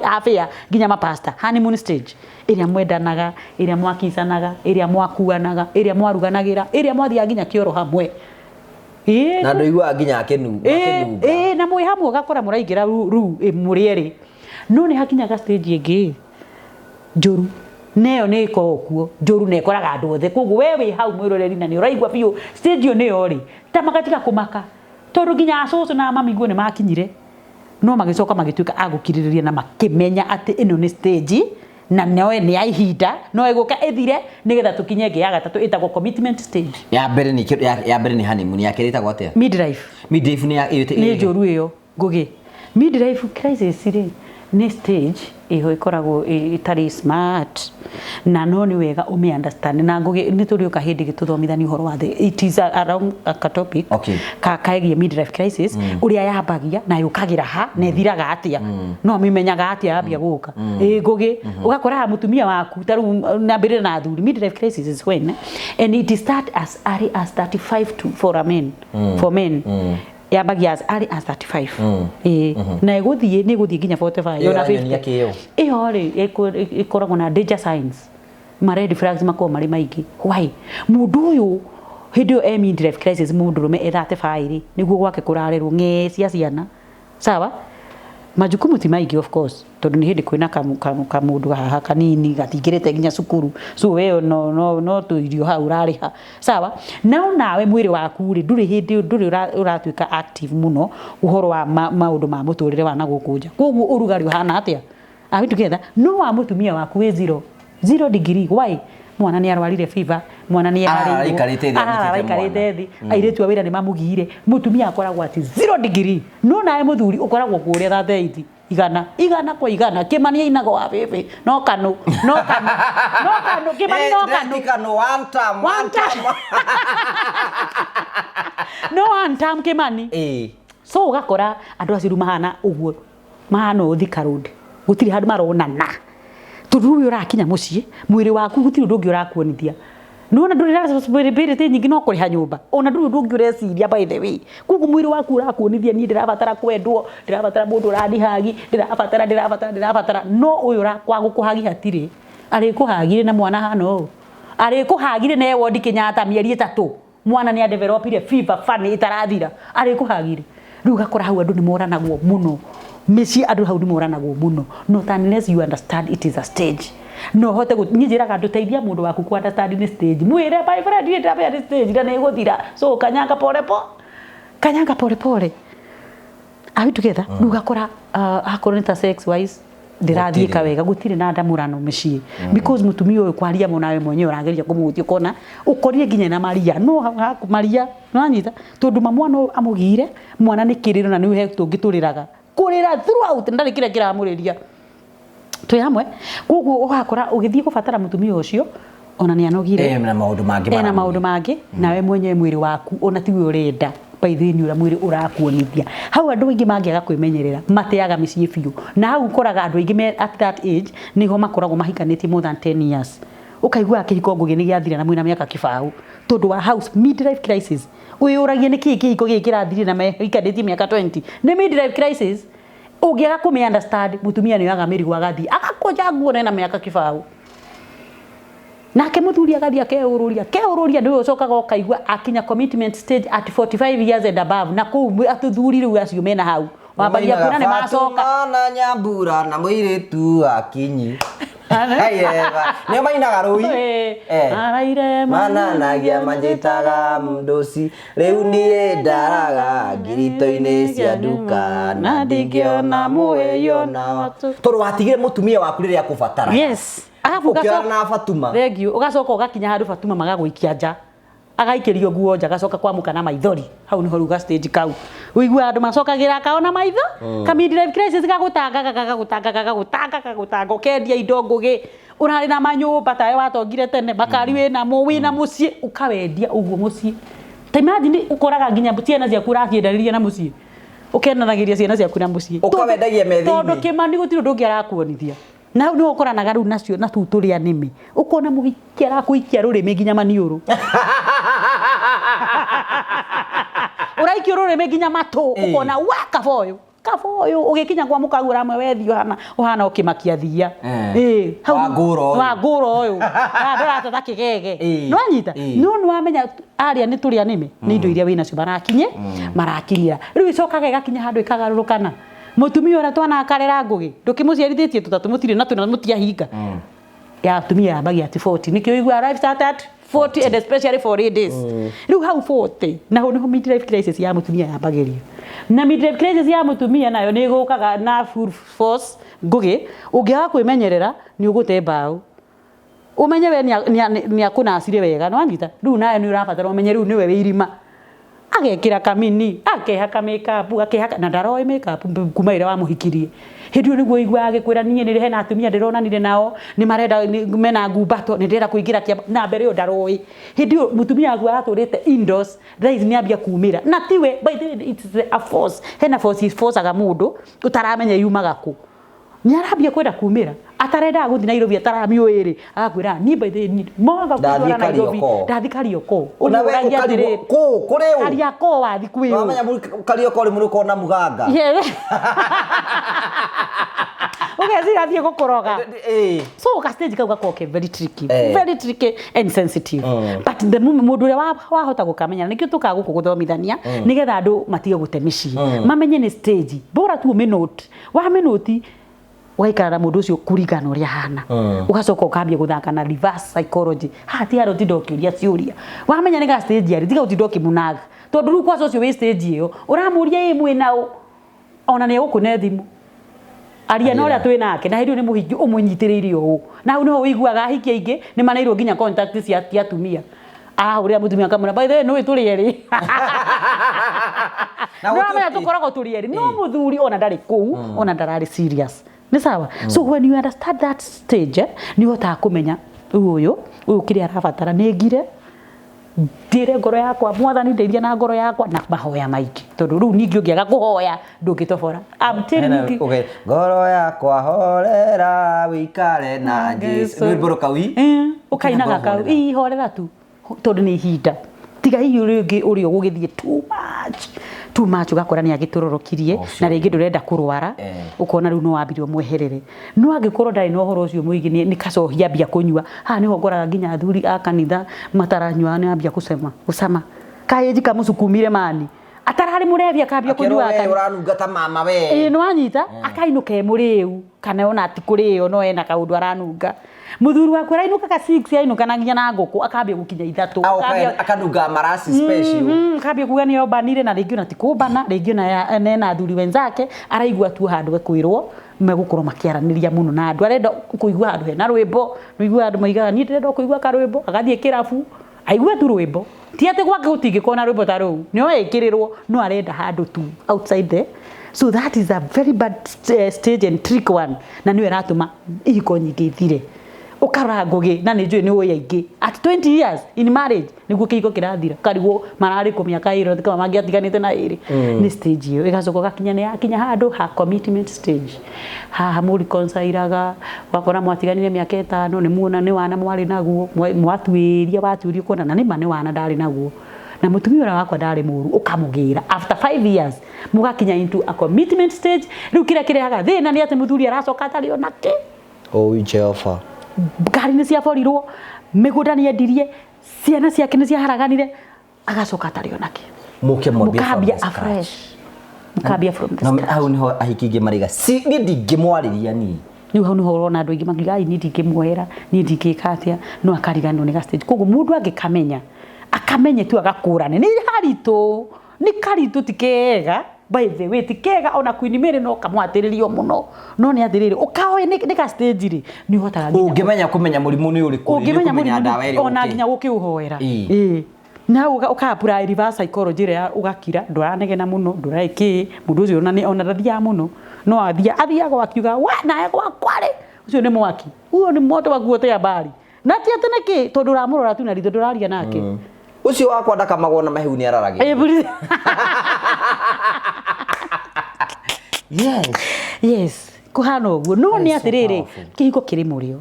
abĩa, nginya mapasta. Honeymoon stage ĩrĩa mwendanaga, ĩrĩa mwakicanaga, ĩrĩa mwakuanaga, ĩrĩa mwaruganagĩra, ĩrĩa mwathiaga nginya kĩoro hamwe. Ĩĩ. Na ndũiguaga nginya akĩnunga. Ĩĩ, na mwĩ hamwe ũgakora mũraingĩra ru mũrĩ erĩ, no nĩ hakinyaga stage ĩngĩ njũru, neyo nĩ ĩkoragwo kuo njũru na ĩkoraga andũ othe. Koguo we wĩ hau mwĩroreri na nĩ ũraigua biũ stage ĩyo nĩyo rĩ, ta magatiga kũmaka, tondũ nginya acũcũ na mami guo nĩ makinyire, no magĩcoka magĩtuĩka a gũkirĩrĩria na makĩmenya atĩ ĩno nĩ stage na no nĩ ya ihinda, no ĩgũka ĩthire nĩgetha tũkinye ĩngĩ ya gatatũ ĩtagwo commitment stage. Ya mbere nĩ honeymoon, ya kerĩ ĩtagwo atĩa? Midlife. Midlife nĩ ya ĩyo? Nĩ njũru ĩyo, ngũgĩ. Midlife crisis rĩ, nĩ stage ĩho ĩkoragwo ĩtarĩ smart, na no nĩ wega ũmĩ understand. Na ngũgĩ, nĩ tũrĩũka hĩndĩ gĩtũthomithania ũhoro wa the it is around a topic ka kaegie midlife crisis, ũrĩa yambagia na yũkagĩra ha na ĩthiraga atĩa, no mĩmenyaga atĩa yambia gũka. Ĩ ngũgĩ, ũgakoraga mũtumia waku ta rĩu nambĩrĩre na athuri. Midlife crisis is when, and it start as early as 35 to for a man, for men yambagia as early as 35. Ĩĩ, na ĩgũthiĩ, nĩ ĩgũthiĩ nginya 45 Ĩyo ona ĩranyonia 50. kĩyo. Ĩyo rĩ, ĩkoragwo na danger signs, ma red flags makoragwo marĩ maingĩ. Why? Mũndũ ũyũ hĩndĩ ĩyo e midlife crisis, mũndũrũme e 35 rĩ, nĩguo gwake kũrarerwo ng'ee cia ciana, sawa, majukumu ti maingĩ, of course, tondũ nĩ hĩndĩ kwĩna kamũndũ haha kanini gatingĩrĩte nginya cukuru, so we no tũirio hau ũrarĩha, sawa. Nao nawe mwĩrĩ waku rĩ, ndũrĩ hĩndĩ ndũrĩ ũratuĩka active mũno ũhoro wa maũndũ ma mũtũrĩre wa na gũkũ nja, koguo ũrugarĩ ũhana atĩa? Are we together? No wa mũtumia waku wĩ zero zero degree. Why? Mwana nĩ arwarire fever, mwana nĩ Arara aikarĩte thĩ arara anyitĩte aikarĩte thĩ, airĩtu a wĩra nĩ mamũgiire, mũtumia akoragwo ati zero degree. No nawe mũthuri ũkoragwo kũrĩa 38, igana igana kwa igana. Kĩmani ainaga wa bĩbĩ, no kanũ, no kanũ, no kanũ, Kĩmani, no kanũ. Ti kanũ, one time. One time. No one time, Kĩmani. So ũgakora andũ acio rĩu mahana ũguo, mahana ũũ Thika Road, gũtirĩ handũ maronana, tondũ rĩu ũrakinya mũciĩ, mwĩrĩ waku gũtirĩ ũndũ ũngĩ ũrakuonithia. Nĩwona ndũrĩ na responsibility nyingĩ, no kũrĩha nyũmba, ona ndũrĩ ũndũ ũngĩ ũreciria, by the way. Koguo mwĩrĩ waku ũrakuonithia, niĩ ndĩrabatara kwendwo, ndĩrabatara mũndũ ũrandihagi, ndĩrabatara, ndĩrabatara, ndĩrabatara. No ũyũ ũrakwa gũkũhagi hatirĩ, arĩkũhagire na mwana hana ũũ, arĩkũhagire na e wodi Kenyatta mĩeri 3, mwana nĩ adevelopire fever funny ĩtarathira, arĩkũhagire. Rĩu ũgakora hau andũ nĩ moranagwo mũno mĩciĩ, andũ hau nĩ moranagwo mũno, not unless you understand it is a stage. No hote niĩ njĩraga andũ, teithia mũndũ waku ku understand nĩ stage. Mwĩre, "My friend, niĩ ndĩramenya nĩ stage na nĩ ĩgũthira, so kanyanga pole po, kanyanga pole pole." Are we together? Rĩu ũgakora akorwo nĩ ta sex wise ndĩrathiĩka Gũtirĩ. wega, gũtirĩ na ndamũrano mĩciĩ, because mũtumia ũyũ kwaria mũno, nawe mwenyewe ũrageria kũmũhutia, ũkona ũkorire nginya na maria, no haku maria nĩwanyita, tondũ ma mwana ũyũ amũgire, mwana nĩ kĩrĩro, na nĩ he tũngĩ tũrĩraga kũrĩra throughout, ndarĩ kĩrĩa kĩramũrĩria. Twĩ hamwe? Koguo ũgakora ũgĩthiĩ kũbatara mũtumia ũcio, ona nĩ anogire. Ena maũndũ mangĩ Ena maramũgia. Maũndũ mangĩ, nawe mwenyewe mwĩrĩ waku ona tiwe ũrenda. By the way, nĩ ũrĩa mwĩrĩ ũrakuonithia. Hau andũ aingĩ mangĩaga kwĩmenyerera mateaga mĩciĩ biũ, na hau ũkoraga andũ aingĩ me at that age nĩho makoragwo mahikanĩtie more than 10 years. Ũkaiguaga kĩhiko Ngũgĩ nĩ gĩathira na mwĩna mĩaka kĩbaũ tondũ wa house midlife crisis. Wĩyũragie nĩkĩĩ kĩhiko gĩkĩ kĩrathirire na mehikanĩtie mĩaka 20. Nĩ midlife crisis. Ũngĩaga kũmĩ understand, mũtumia nĩ oyaga mĩrigo agathiĩ agakũnja nguo na ena mĩaka kĩbaũ. Nake mũthuri agathiĩ akeũrũria, akeũrũria, nĩwe ũcokaga ũkaigua akinya commitment stage at 45 years and above, na kũu athuri rĩu acio mena hau wambagia kuona nĩ macoka. Fatuma na Nyambura na mũirĩtu wa Kinyi. Ayeba. Nĩo mainaga rũi. Eh. Araire Mananagia manjĩtaga mdosi rĩu niĩ ndaraga ngirito-inĩ cia nduka na ndingĩona mũĩyo na tondũ watigire mũtumia waku rĩrĩa akũbatara. Yes. Arabu ũkĩona ũgacoka na Fatuma. Thank you. Ũgacoka ũgakinya handũ Fatuma magagũikia nja. Agaikĩrio nguo nja agacoka kwamũka na maithori. Hau nĩho rĩu ga stage kau. Ũiguaga andũ macokagĩra kao na maitho. Ka midlife crisis gagũtangaga gagagũtanga gagagũtanga gagagũtanga ũkendia indo Ngũgĩ. Ũrarĩ na manyũmba tawe watongire tene, makari wĩnamo, wĩna mũciĩ, ũkawendia ũguo mũciĩ. Ta imagine ũkoraga nginya ciana ciaku ũraciendanĩria na mũciĩ. Ũkendanagĩria ciana ciaku na mũciĩ. Ũkawendagia me thĩinĩ. Tondũ Kĩmani gũtirĩ ũndũ ũngĩ arakuonithia. Na hau nĩho ũkoranaga rĩu nacio na tũu tũrĩa nĩmĩ. Ũkona mũhiki arakũikia rũrĩmĩ nginya maniũrũ. Ũraikio rũrĩmĩ nginya matũ. Ũkona wa kaba ũyũ. Kaba ũyũ ũgĩkinya kwa mũkaguo ũramwe wethi ũhana ũhana ũkĩmakia thiia. Hau Wa ngũra ũyũ. Wa ngũra ũyũ. Ndũrateta kĩgege. Nĩwanyita? No nĩwamenya arĩa nĩ tũrĩa nĩmĩ nĩ indo iria wĩnacio marakinye marakinyĩra. Rĩu ĩcokaga ĩgakinya handũ ĩkagarũrũkana. Mũtumia ũrĩa twanakarera Ngũgĩ ndũkĩmũciarithĩtie tũtatũ mũtirĩ na twĩna mũtiahinga. Ya atumia yambagia at 40 nĩkĩo ũiguaga life start at 40 and especially for ladies. Rĩu hau 40 naho nĩho midlife crisis ya mũtumia yambagĩria. Na midlife crisis ya mũtumia nayo nĩ ĩgũkaga na full force Ngũgĩ, ũngĩaga kwĩmenyerera nĩ ũgũte mbaũ. Ũmenye we nĩ akũnacire wega, nĩwanyita? Rĩu nawe nĩ ũrabatara ũmenye rĩu nĩwe wĩ irima. Agekĩra kamini, akehaka makeup, akehaka na ndaroĩ makeup kuma rĩrĩa wamũhikirie. Hĩndĩ ĩyo nĩguo ũiguaga agĩkwĩra niĩ nĩ hena atumia ndĩronanire nao, nĩ marenda mena ngumbato, nĩ ndĩrenda kũingĩra kĩama, na mbere ĩyo ndaroĩ. Hĩndĩ ĩyo mũtumia waku aratũrĩte indoors, thaa ici nĩ ambia kumĩra. Na tiwe, by the way, it's a force. Hena force forcaga mũndũ ũtaramenya yumaga kũ. Nĩ arambia kwenda kumĩra atarendaga gũthiĩ Nairobi ataramiũĩ rĩ, agakwĩra niĩ by the way moga Ndathiĩ kũndwara Nairobi, Kariokor. ndathiĩ Kariokor. Ona we Ũmũragia ũkarigwo atĩrĩrĩ, kũ kũrĩ ũ? Kariokor wathiĩ kwĩ ũ? Wamenya Kariokor rĩ mũrĩ na mũganga. Yeah. Ũgeciria athiĩ gũkũroga. So ka stage kau gakoragwo ke very tricky. Very tricky and sensitive. But the moment mũndũ ũrĩa wahota gũkamenya, nĩkĩo tũkaga gũkũ gũthomithania, nĩgetha andũ matige gũte mĩciĩ. Mamenye nĩ stage. Bora tu ũmĩnote. Wamĩnoti ũgaikara na mũndũ ũcio kũringana na ũrĩa ahana. Ũgacoka ũkambia gũthaka na reverse psychology. Haha ti harĩa ũtinda ũkĩũria ciũria. Wamenya nĩ ga stage arĩ, tiga gũtinda ũkĩmũnaga. Tondũ rĩu kwaca ũcio wĩ stage ĩyo, ũramũria ĩ mwĩna ũ? Ona nĩ egũkũne thimũ. Aria na ũrĩa twĩ nake, na hĩndĩ ĩyo nĩ mũhiki ũmũnyitĩrĩire ũũ. Na hau nĩho ũiguaga ahiki aingĩ nĩ maneirwo nginya contact cia atumia. Arahũrĩra mũtumia akamwĩra by the way nĩũĩ tũrĩ erĩ. Nĩwamenya tũkoragwo tũrĩ erĩ. No mũthuri ona ndarĩ kũu, ona ndararĩ serious. Nĩ sawa? So when you understand that stage, nĩ ũhotaga kũmenya rĩu ũyũ, ũyũ kĩrĩa arabatara nĩ ngire, ndĩre ngoro yakwa, mwathani ndeithia na ngoro yakwa na mahoya maingĩ. Tondũ rĩu ningĩ ũngĩaga kũhoya ndũngĩtobora. I'm telling you. Okay. Ngoro yakwa horera wĩikare na Jesu. Rwĩmbo rũkau i? Ũkainaga kau. Ii horera tu. Tondũ nĩ ihinda. Tiga hihi rĩngĩ ũrĩa ũgũgĩthiĩ too much. Too much ũgakora nĩ agĩtũrorũkirie na rĩngĩ ndũrenda kũrwara, ũkona rĩu no wambire ũmweherere. No angĩkorwo ndarĩ na ũhoro ũcio mũingĩ nĩ kacohi ambia kũnyua, haha nĩho ngoraga nginya athuri a kanitha mataranyua nĩ ambia gũcema, gũcama. Kaĩnji kamũcukumire mani. Atararĩ mũrebi akambia Akĩrwo kũnyua we ũranunga ta mama we. Ĩĩ nĩ wanyita? Akainũka e mũrĩu kana ona ti kũrĩo no ena kaũndũ aranunga. Mũthuri waku arainũkaga 6 ainũka na nginya na ngũkũ akambia gũkinya ithatũ. Akanunga maraci special. Akambia kuga nĩ ombanire na rĩngĩ ona ti kũmbana, rĩngĩ ona nena athuri wenzake, araigua tu handũ ekwĩrwo megũkorwo makĩaranĩria mũno na andũ. Arenda kũigua handũ hena rwĩmbo, nĩũiguaga andũ maugaga niĩ ndĩrenda o kũigua karwĩmbo, agathiĩ kĩrabu, aigue tu rwĩmbo. Ti atĩ gwake gũtingĩkorwo na rwĩmbo ta rũu, no ekĩrĩrwo, no arenda handũ tu outside the. So that is a very bad stage and trick one. Na nĩyo ĩratũma ihiko nyingĩ ithire. Ũkarora Ngũgĩ, na nĩ njũĩ nĩ ũĩ aingĩ at 20 years in marriage nĩguo kĩhiko kĩrathira, karigwo mararĩ kũ mĩaka 2 kama mangĩatiganĩte na 2. Nĩ stage ĩyo ĩgacoka ũgakinya nĩ yakinya handũ ha commitment stage. Haha mũreconciraga, wakora mwatiganire mĩaka 5, nĩ muona nĩ wana mwarĩ naguo, mwatuĩria watuĩria ũkona na nĩma nĩ wana ndarĩ naguo, na mũtumia ũrĩa wakwa ndarĩ mũru, ũkamũgĩra after 5 years, mũgakinya into a commitment stage. Rĩu kĩrĩa kĩrehaga thĩna nĩ atĩ mũthuri aracoka atarĩ ona kĩ. Oh Jehova. Ngari nĩ ciaborirwo, mĩgũnda nĩ endirie, ciana ciake nĩ ciaharaganire, agacoka atarĩ ona kĩ. Muke mwambie from Mũkambia the scratch. afresh, mũkambia from the Na scratch. hau niho ahiki ingĩ maraiga si niĩ ndingĩmwarĩria niĩ. Rĩu hau niho ũrona andũ aingĩ makiuga, ai, niĩ ndingĩmuoera, niĩ ndingĩka atĩa, no akariganĩrwo nĩ ga stage. Koguo mũndũ angĩkamenya, akamenye tu agakũrane, nĩ haritũ, nĩ karitũ, ti kega. By the way, ti kega, ona Queen Mary no kamwatĩrĩrio mũno, no nĩ atĩrĩrĩ, ũkaoĩ nĩ ka stage rĩ, nĩ ũhotaga nginya Ũngĩmenya kũmenya mũrimũ nĩ ũrĩkũ rĩ, nĩ ũngĩmenya ũkũmenya mũrimũ ndawa ĩrĩa ona ũngĩ. nginya gũkĩũhoera. Ĩĩ. Ĩĩ. Na ũka apply reverse psychology ĩrĩa ũgakira, ndũranegena mũno, ndũraĩ mũndũ ũcio ona ona ndathiaga mũno, no athiaga akiuga wa nawe gwakwa rĩ, ũcio nĩ mwaki, huo nĩ moto wa kuotea mbali, na ti atĩ nĩkĩ, tondũ ũramũrora tu na ritho, ndũraria nake. Ũcio wakwa ndakamagwo na mahiũ nĩ araragĩria. Ĩĩ, please. Yes. Yes, kũhana ũguo, no nĩ That is so atĩrĩrĩ, powerful. kĩhiko kĩrĩ mũrĩo,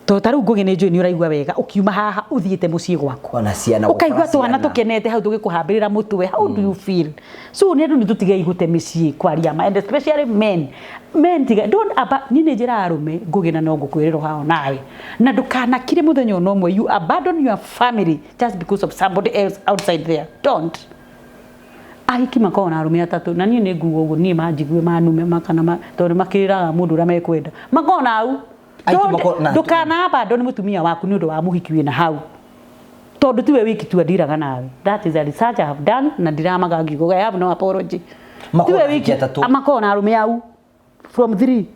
tondũ ta rĩu Ngũgĩ, nĩ njũĩ nĩ ũraigua wega ũkiuma haha ũthiĩte mũciĩ gwaku. Ona ciana, ũkaigua gũkora twana ciana. tũkenete hau tũgĩkũhambĩrĩra mũtwe. How do you feel? So nĩ andũ, nĩ tũtigei gũte mĩciĩ, kwaria ma, and especially men. Men, tiga, don't aba. Niĩ nĩ njĩraga arũme, Ngũgĩ, na no ngũkwĩrĩra haha nawe, na ndũkanakire mũthenya ona ũmwe you abandon your family just because of somebody else outside there. Don't. Ahiki makoragwo na arũme atatũ, na niĩ nĩ nguga ũguo, niĩ manjigue manume makana tondũ makĩrĩraga mũndũ ũrĩa mekwenda makoragwo na au. Ahiki Don't- makoragwo Ndũkana abandon mũtumia waku nĩ ũndũ wa mũhiki wĩna hau, tondũ tiwe wiki tu andiraga nawe. That is a research I have done, na ndiramaga ngiuga I have no apology. Makoragwo Tiwe na ahiki wiki atatũ. Makoragwo na arũme au from three,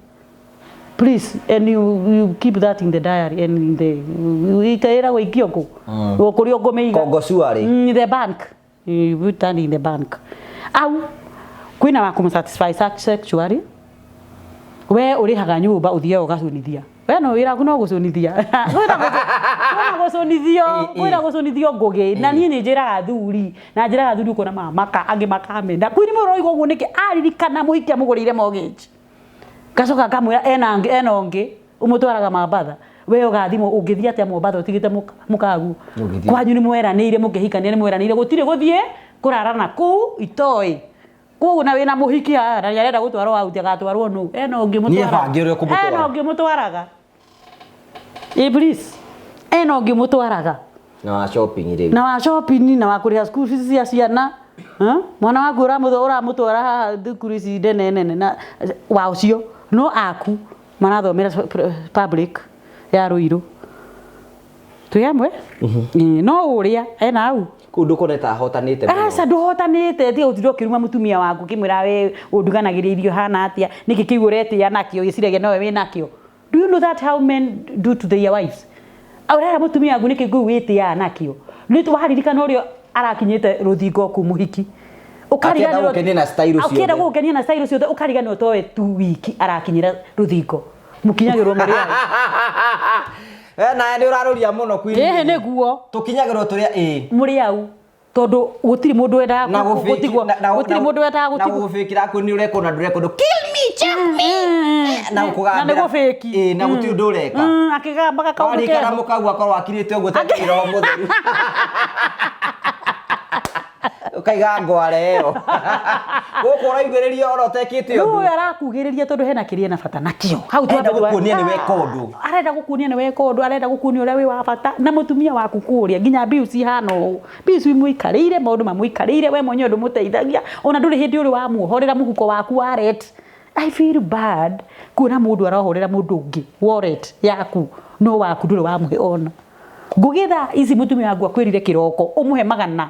please, and you keep that in the diary and in the ikaĩragwo ikio kũ o kũrĩa ũngũmĩiga. Kongo cuarĩ. The bank. You put that in the bank. Au kwĩna wa kũmũ satisfy sexually, we ũrĩhaga nyũmba, ũthiaga ũgacũnithia, we no wĩra waku no gũcũnithia. Kwĩna gũcũnithio, kwĩna gũcũnithio, Ngũgĩ. Na niĩ nĩ njĩraga athuri, na njĩraga athuri, ũkona mamaka angĩ makamena kwĩni mũndũ ũroiga ũguo nĩkĩ, aririkana mũhiki amũgũrĩire mortgage, ngacoka ngamwĩra ena angĩ, ena ũngĩ ũmũtwaraga Mambatha, we ũgathimwo ũngĩthiĩ atĩa Mombatha ũtigĩte mũkaguo? Ũngĩthiĩ. Kwanyu nĩ mweranĩire, mũkĩhikania nĩ mweranĩire gũtirĩ gũthiĩ kũrara na kũu itoĩ. Koguo na wĩna mũhiki haha na nĩarenda gũtwarwo out, agatwarwo nũ? Ena ũngĩ mũtwaraga. Nĩebange ũrĩa ũkũmũtwara. Ena ũngĩ mũtwaraga. Ĩ please, ena ũngĩ mũtwaraga. Na wa shopping rĩu. Na wa shopping, na wa kũrĩha school fees cia ciana. Ha? Mwana waku ũramũtwara haha thukuru ici nene nene na wa ũcio no aku marathomera public ya Ruiru, twĩ hamwe. Ĩ, no ũrĩa ena hau. Kũu ndũkone ta ahotanĩte mũno. Aca, ndũhotanĩte. Tiga gũtinda ũkĩruma mũtumia waku ũkĩmwĩra, we ũnduganagĩria irio hana atĩa, nĩkĩ kĩu ũretĩa nakĩo, wĩciragia nowe wĩ nakĩo. Do you know that how men do to their wives? Ũrera mũtumia waku, nĩkĩ kĩu wĩtĩaga nakĩo? Nĩ waririkana ũrĩa arakinyĩte rũthingo kũu mũhiki. Akĩenda gũkenia na style ciothe. Akĩenda gũgũkenia na style ciothe, ũkariganĩrwo towe tu wiki arakinyĩra rũthingo. Mũkinyagĩrwo mũrĩ au. Eh, nawe nĩ ũrarũria mũno, Queen. Ĩhĩ, nĩguo. Tũkinyagĩrwo tũrĩa ĩ. Mũrĩ au tondũ gũtirĩ mũndũ wendaga Na gũtigwo, gũtirĩ mũndũ wendaga na gũtigwo. gũbĩkĩra kũ nĩ ũrekwo na ndũrekwo ndũ kill me, choke me, na Na kũgambĩra. nĩ gũbĩki. Ĩ, na gũtirĩ ũndũ ũreka. Akĩgambaga kaũndũ Warikara keho. mũkau akorwo akirĩte ũguo ta roho mũtheru, ũkaiga ngware ĩyo gũkũ ũraugĩrĩria ona ũtekĩte Rĩu ũndũ. ũyũ arakugĩrĩria tondũ hena kĩrĩa ena bata nakĩo hau. Arenda Twambe gũkuonia nĩ weka ũndũ. Arenda gũkuonia nĩ weka ũndũ, arenda gũkuonia ũrĩa wĩ wa bata na mũtumia waku kũrĩa nginya bills ihana ũũ, bills imũikarĩire, maũndũ mamũikarĩire, we mwenyewe ndũmũteithagia, ona ndũrĩ hĩndĩ ũrĩ wamuohorera mũhuko waku wallet. I feel bad kuona mũndũ arohorera mũndũ ũngĩ wallet yaku, no waku ndũrĩ wamũhe ona. Ngũgĩ, thaa ici mũtumia waku akwĩrire kĩroko ũmũhe 100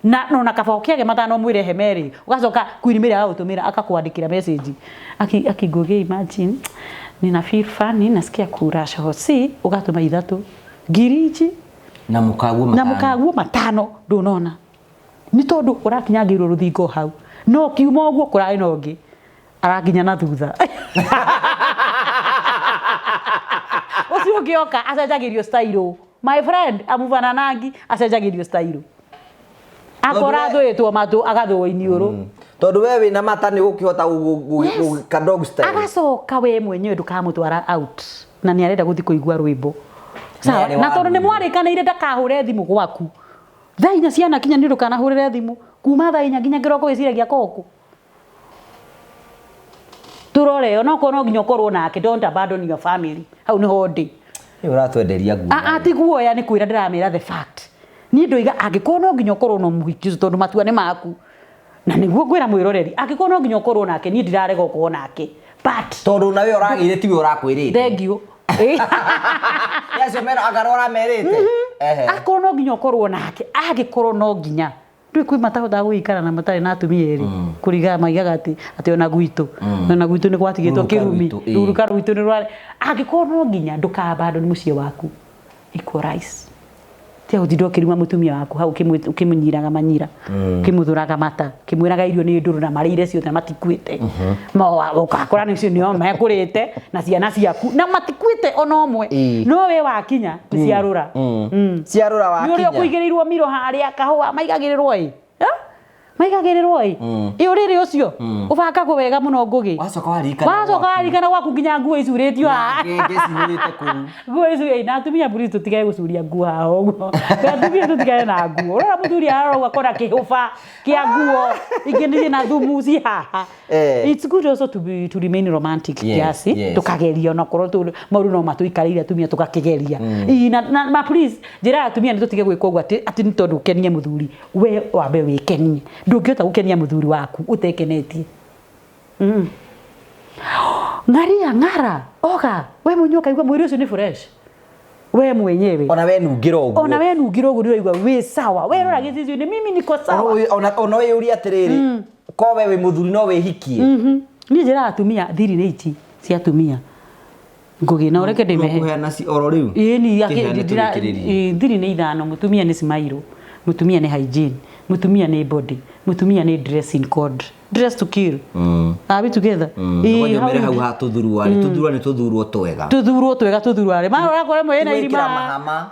na nona kaba ũkĩage 5, mwĩre he merĩ, ũgacoka Queen Mary agagũtũmĩra, akakwandĩkĩra message, aki Ngũgĩ, imagine nina feel funny, nasikia kurasha hosi, ũgatũma 3,000 ici. Na mũkaguo Na 5. mũkaguo 5, ndũnona nĩ tondũ ũrakinyangĩirwo rũthingo hau, no kiuma ũguo kũrarĩ na ũngĩ arakinya na thutha ũcio. Ũcio ũngĩ oka acenjagĩrio style. My friend, amubananangi acenjagĩrio style. Akora athũĩtwo matũ agathũo iniũrũ. Tondũ we wĩna mata nĩ ũgũkĩhota ka dog style. Agacoka we mwenyewe ndũkamũtwara out na nĩ arenda gũthiĩ kũigua rwĩmbo. Sawa, Nĩ arĩ na tondũ nĩ wa mwarĩkanĩire ndakahũre thimũ gwaku. Thaa inya ciana kinya nĩ ndũkanahũrĩre thimũ. Kuma thaa inya nginya kĩroko wĩciragia koko. Tũrore onokorwo no nginya ũkorwo nake, don't abandon your family. Hau nĩho ndĩ. Ĩ ũratwenderia nguo. Ah, ah, ti guoya nĩ kwĩra ndĩramera the fact. Niĩ ndoiga angĩkorwo no nginya ũkorwo na mũhiki ũcio tondũ matua nĩ maku. Na nĩguo ngwĩra mwĩroreri, angĩkorwo no nginya ũkorwo nake, niĩ ndirarega ũkorwo nake. But Tondũ nawe ũragĩire tiwe ũrakwĩrĩte. Thank you. Nĩ acio mera anga ũramerĩte. Ehe. Akorwo no nginya ũkorwo nake, angĩkorwo no nginya. Ndũĩ kwĩ matahotaga gũikara na matarĩ na atumia erĩ. Kũringana maigaga atĩ atĩ ona gwitũ. Ona gwitũ nĩ gwatigĩtwo Rũruka kĩrumi. rwitũ, ĩĩ. Rũruka rwitũ nĩ rwa angĩkorwo no nginya ndũka abandon mũciĩ waku. Equalize. Tiga gũtinda ũkĩruma mũtumia waku hau ũkĩmũnyiraga manyira. Ũkĩmũthũraga mata. Ũkĩmwĩraga irio nĩ ndũrũ na marĩire ciothe na matikuĩte. Ũgakora nĩ nĩo mekũrĩte na ciana ciaku na matikuĩte ona ũmwe. No we wakinya nĩ ciarũra. Ciarũra Nĩ ũrĩa wakinya. ũkũigĩrĩirwo miro harĩa kahũa maigagĩrĩrwo ĩ. Maigagĩrĩrwo ĩ. Ĩ ũrĩrĩ ũcio ũbangagwo wega mũno Ngũgĩ. Wacoka waririkana Wacoka gwaku. waririkana gwaku nginya nguo icurĩtio haha. Ngenge cihũrĩte kũu. Nguo icu ĩ na atumia please tũtigage gũcuria nguo haha ũguo. Atumia tũtigane na nguo. Ũrona mũthuri arora ũguo akona kĩhũba kĩa nguo ingĩ nĩ na thumu ci haha. It's good also to be to remain romantic kiasi. Tũkageria onakorwo maũndũ no matũikarĩire atumia tũgakĩgeria. Ii, na, na please njĩra ya atumia nĩ tũtige gwĩka ũguo atĩ atĩ nĩ tondũ ũkenie mũthuri. We wambe wĩkenie. Ndũngĩhota gũkenia mũthuri waku ũtekenetie. Ng'aria, ng'ara, oga, we mwenyewe ũkaigua mwĩrĩ ũcio nĩ fresh. We mwenyewe. Ona we nungĩra ũguo. Ona we nungĩra ũguo nĩ ũraigua wĩ sawa. We rora gĩcicio-inĩ, mimi niko sawa. Ona wĩyũrie atĩrĩrĩ, ko we wĩ mũthuri no wĩhikie? Niĩ njĩraga atumia thiri nĩ ici cia atumia. Ngũgĩ na ũreke ndĩmehe. Ũkũheana oro rĩu? Ĩĩ ni Kĩheane tũrĩkĩrĩrie. Thiri nĩ ithano, mũtumia nĩ smile, mũtumia nĩ hygiene, mũtumia nĩ body, mũtumia nĩ dressing code. Dress to kill. Are we together? Ĩĩ, Ngoja hau mbere hau ha tũthuruarĩ, tũthuruarĩ tũthurwo twega. Tũthurwo twega tũthuruarĩ. Marora kũrĩa mwĩ na Gwĩkĩra irima. mahama.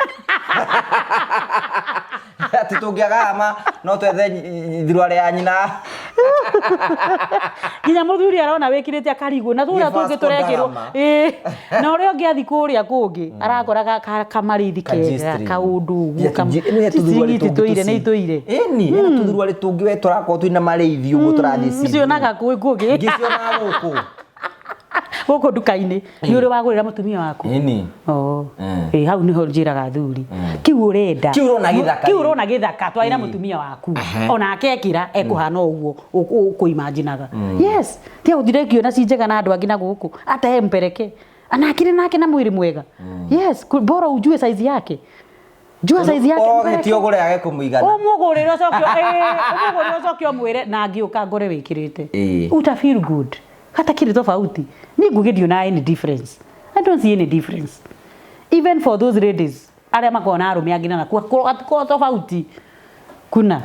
Atĩ tũngĩaga hama no twethe thuruarĩ ya nyina. Nginya mũthuri arona wĩkĩrĩte akarigwo na tũrĩa Nĩ tũngĩ Vasco tũrekĩrwo. da Gama. Ĩĩ. Na ũrĩa ũngĩ athiĩ kũrĩa kũngĩ arakora kamarĩthi Ka kega, G-string. kaũndũ ũguo, Ya ĩno ya tũthuruarĩ G-string tũngĩ ititũire, nĩ itũire. Ĩni, hena tũthuruarĩ tũngĩ we tũrakorwo twĩna marĩithi ũguo tũrathiĩ see Ũcionaga kũ Ngũgĩ? Ngĩcionaga gũkũ. Gũkũ nduka-inĩ. Nĩ ũrĩ wagũrĩra mũtumia waku? Ĩni. Oh. Ĩ, hau nĩho njĩraga athuri. Kĩu ũrenda. Kĩu ũrona gĩthaka Kĩu rĩ. ũrona gĩthaka, twarĩra mũtumia waku. Onake ekĩra, ekũhana ũguo ũkũimaginaga. Yes. Tiga gũtinda ũkĩona ci njega na andũ angĩ na gũkũ. Ata yeye mpeleke. Anakĩrĩ nake na mwĩrĩ mwega. Yes, bora ujue size yake. Jua size yake Ũgĩtio mpeleke. ũgũre age kũmũigana. Ũmũgũrĩre ũcoke, ĩĩ, ũmũgũrĩre ũcoke ũmwĩre na ngĩũka ngore wĩkĩrĩte. Uta feel good. Hatakĩrĩ tofauti. Niĩ Ngũgĩ ndionaga any difference. I don't see any difference. Even for those ladies arĩa makoragwo na arũme angĩ na nakuo hatikoragwo tofauti. Kuna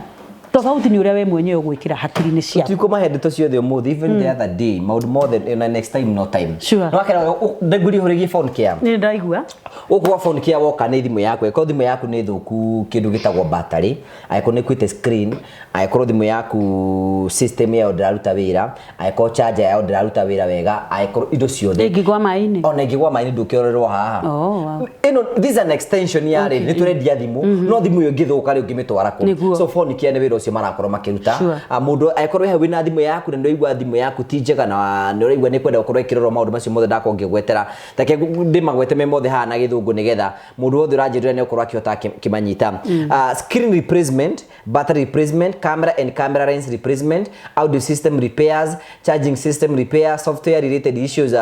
tofauti nĩ ũrĩa we mwenyewe ũgwĩkĩra hakiri-inĩ ciaku. Tũtikũmahe ndeto ciothe ũmũthĩ, even the other day, maũndũ mothe, na next time no time. Sure. Nĩ wakera, ndengũrie hũrĩgie phone care. Nĩ ndaigua. Gũkũ gwa phone care woka nĩ thimũ yaku, angĩkorwo thimũ yaku nĩ thũku kĩndũ gĩtagwo battery, angĩkorwo nĩ ĩkuĩte screen, angĩkorwo thimũ yaku system yayo ndĩraruta wĩra, angĩkorwo charger yayo ndĩraruta wĩra wega, angĩkorwo indo ciothe. Ĩngĩgwa maĩ-inĩ. Ona ĩngĩgwa maĩ-inĩ ndũkĩrorerwo haha. Oh, wow. Ĩno, this is an extension ya rĩrĩ, nĩ tũrendia thimũ, no thimũ ĩyo ĩngĩthũka rĩ ũngĩmĩtwara kũ? Nĩguo. So phone care nĩ wĩra ũcio marakorwo makĩruta. Sure. Mũndũ angĩkorwo wĩ hau wĩna thimũ yaku na nĩ ũraigua thimũ yaku ti njega na nĩ ũraigua nĩ kwenda gũkorwo ĩkĩrorwo maũndũ macio mothe ndakorwo ngĩgwetera, reke ndĩmagwete me mothe haha na gĩthũngũ nĩgetha mũndũ wothe ũranjĩrĩra nĩ ũkorwo akĩhota kĩmanyita. Screen replacement, battery replacement, camera and camera lens replacement, audio system repairs, charging system repair, software related issues,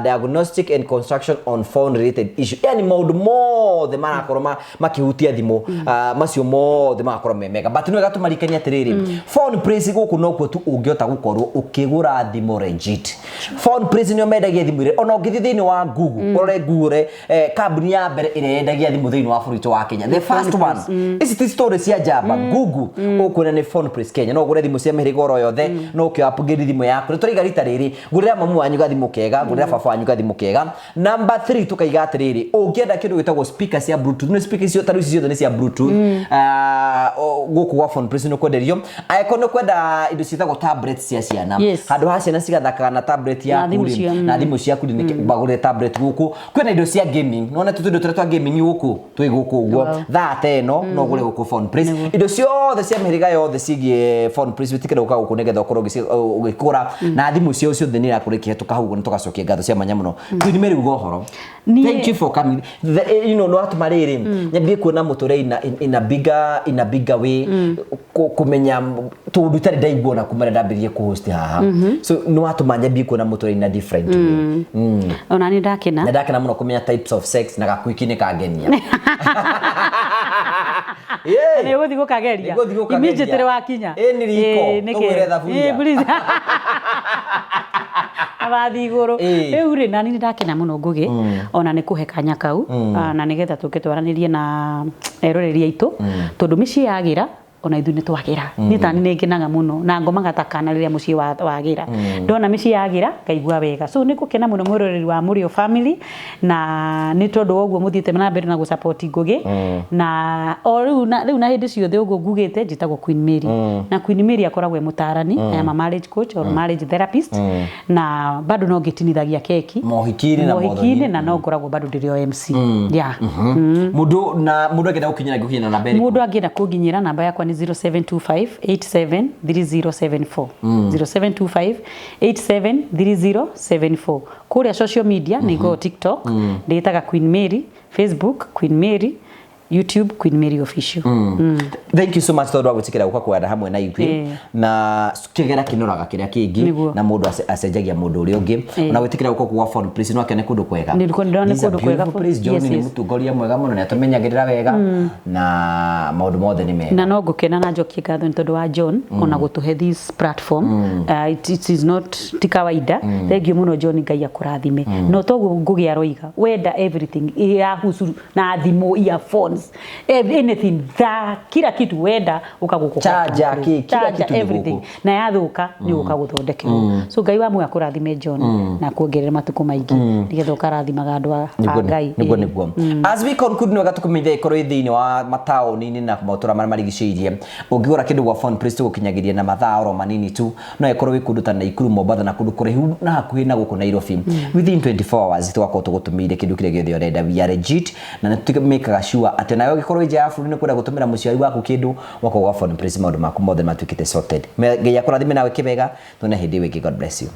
diagnostic and construction on phone related issue. Yani maũndũ mothe marakorwo makĩhutia thimũ, macio mothe magakorwo me mega. But nĩ wega tũmarikanie atĩrĩrĩ, phone place gũkũ nokuo tu ũngĩhota gũkorwo ũkĩgũra thimũ legit. Phone place nĩo mendagia thimũ iria ona ũngĩthiĩ thĩinĩ wa Google, ũrore Google, Kambuni ya mbere ĩrĩa yendagia thimũ thĩinĩ wa bũrũri witũ wa Kenya, the first one. Ici ti story cia njamba. Google ũkuona nĩ Phone Place Kenya. No ũgũre thimũ cia mĩhĩrĩga oro yothe, no ũkĩ upgrade thimũ yaku. Nĩ tũraiga rita rĩrĩ, gũrĩra mamu wanyu gathimũ kega, gũrĩra baba wanyu gathimũ kega. Number 3, tukaiga atĩrĩrĩ, ũngĩenda kĩndũ gĩtagwo speaker cia Bluetooth, nĩ speaker icio tarĩu, ici ciothe nĩ cia Bluetooth. Gũkũ gwa Phone Place nĩ kwenderio. Angĩkorwo nĩ kwenda indo ciĩtagwo tablet cia ciana, handũ ha ciana cigathakaga na tablet yaku thimũ rĩ, na thimũ ciaku rĩ, bagũrĩre tablet gũkũ. Kwĩna indo cia gaming, nona tũtũ indo tũrĩa twa gaming gũkũ twĩ gũkũ ũguo. Thaa ta ĩno no ũgũre gũkũ Phone Place. Indo ciothe cia mĩhĩrĩga yothe ciĩgiĩ Phone Place, wĩtĩkĩre gũka gũkũ nĩgetha ũkorwo ũgĩkũra na thimũ ciao ciothe nĩ irakorwo ikĩhetũka hau ũguo. Nĩ tũgacokia ngatho cia mwanya mũno. Queen Mary, uga ũhoro. Thank you for coming. No watũma rĩrĩ nyambie kuona mũtũrĩre in a bigger way, kũmenya tũndũ itarĩ ndaigua ona kuma rĩrĩa ndambĩrĩrie kũhost haha. So nĩ watũma nyambie kuona mũtũrĩre in a different way. Ona nĩ ndakena. Na ndakena mũno kũmenya types of sex na gakwiki nĩ kangenia. Nĩ ũgũthiĩ gũkageria? Nĩngũthiĩ gũkageria. Immediately wakinya. Ĩ, nĩ riko. Ĩ, nĩkĩ? Tũgwĩre thaburia. Ĩ, please. Abathi igũrũ. Rĩu rĩ, nani nĩ ndakena mũno, Ngũgĩ, ona nĩ kũhe kanya kau. Na nĩgetha tũke twaranĩrie na eroreri aitũ, tondũ mĩciĩ yagĩra ona ithuĩ nĩ twagĩra. Niĩ tani nĩ ngenaga mũno na ngomaga ta kana rĩrĩa mũciĩ wagĩra. Ndona mĩciĩ yagĩra ngaigua wega. So nĩ ngũkena mũno, mwĩroreri wa Mũrĩo Family, na nĩ tondũ wa ũguo mũthiĩte na mbere na gũsupport Ngũgĩ na o rĩu na rĩu na hĩndĩ ciothe ũguo ngugĩte. Njĩtagwo Queen Mary, na Queen Mary akoragwo e mũtarani. I am a marriage coach or marriage therapist, na bado no ngĩtinithagia keki Mohiki-inĩ na mohiki-inĩ, mothoni. na no ngoragwo bado ndĩrĩ o MC, yeah. Mũndũ na mũndũ angĩenda gũkinyĩra, ngũkinyĩra na mbere. Mũndũ angĩenda kũnginyĩra, namba yakwa nĩ 0725 873074, 0725 873074. Kũrĩa social media nĩ ngoragwo TikTok ndĩtaga Queen Mary, Facebook Queen Mary, YouTube Queen Mary Official. Thank you so much tondũ wa gwĩtĩkĩra gũka kwara hamwe na ithuĩ. Na kĩgera kĩnoraga kĩrĩa kĩngĩ. Na mũndũ acenjagia mũndũ ũrĩa ũngĩ. Ona gwĩtĩkĩra gũka kwa Phone Place, no akene kũndũ kwega. Nĩ ndĩrona nĩ This is a kũndũ kwega. beautiful place. John nĩ mũtongoria mwega mũno, nĩ atũmenyagĩrĩra wega na maũndũ mothe nĩ mega. Na no ngũkena na njokie ngatho nĩ tondũ wa John ona gũtũhe this platform. It is not ti kawaida. Thank you mũno, John, Ngai akũrathime. No toguo Ngũgĩ aroiga, wenda everything yahusu na thimũ, earphones, anything, tha kila kitu wenda ũka gũkũ. Charger, kĩ, kila Charger, kitu nĩ everything. gũkũ. Na yathũka nĩ ũka gũthondekerwo. So Ngai wa muoyo akũrathime, John, na kuongerera matukũ maingĩ nĩgetha ũkarathimaga andũ a Ngai. Nĩguo. Nĩguo, as we conclude, nĩ wega tũkũmenyithia ĩkorwo ĩ thĩinĩ wa mataũni-inĩ na matũra marĩa marigicĩirie, ũngĩgũra kĩndũ gwa Phone Place tũgũkinyagĩria na mathaa oro manini tu. No ĩkorwo wĩ kũndũ ta Naikuru, Mombatha na kũndũ kũraihu na hakuhĩ na gũkũ Nairobi, within 24 hours tũgakorwo tũgũtũmĩire kĩndũ kĩrĩa gĩothe ũrenda. We are legit na nĩ tũmĩkaga sure atĩ nawe ũngĩkorwo wĩ nja ya bũrũri nĩ kwenda gũtũmĩra mũciari waku kĩndũ, wakorwo gwa Phone Place maũndũ maku mothe matuĩkĩte sorted. Ngai akũrathime nawe kĩwega. Tuone hĩndĩ ĩyo ĩngĩ. God bless you.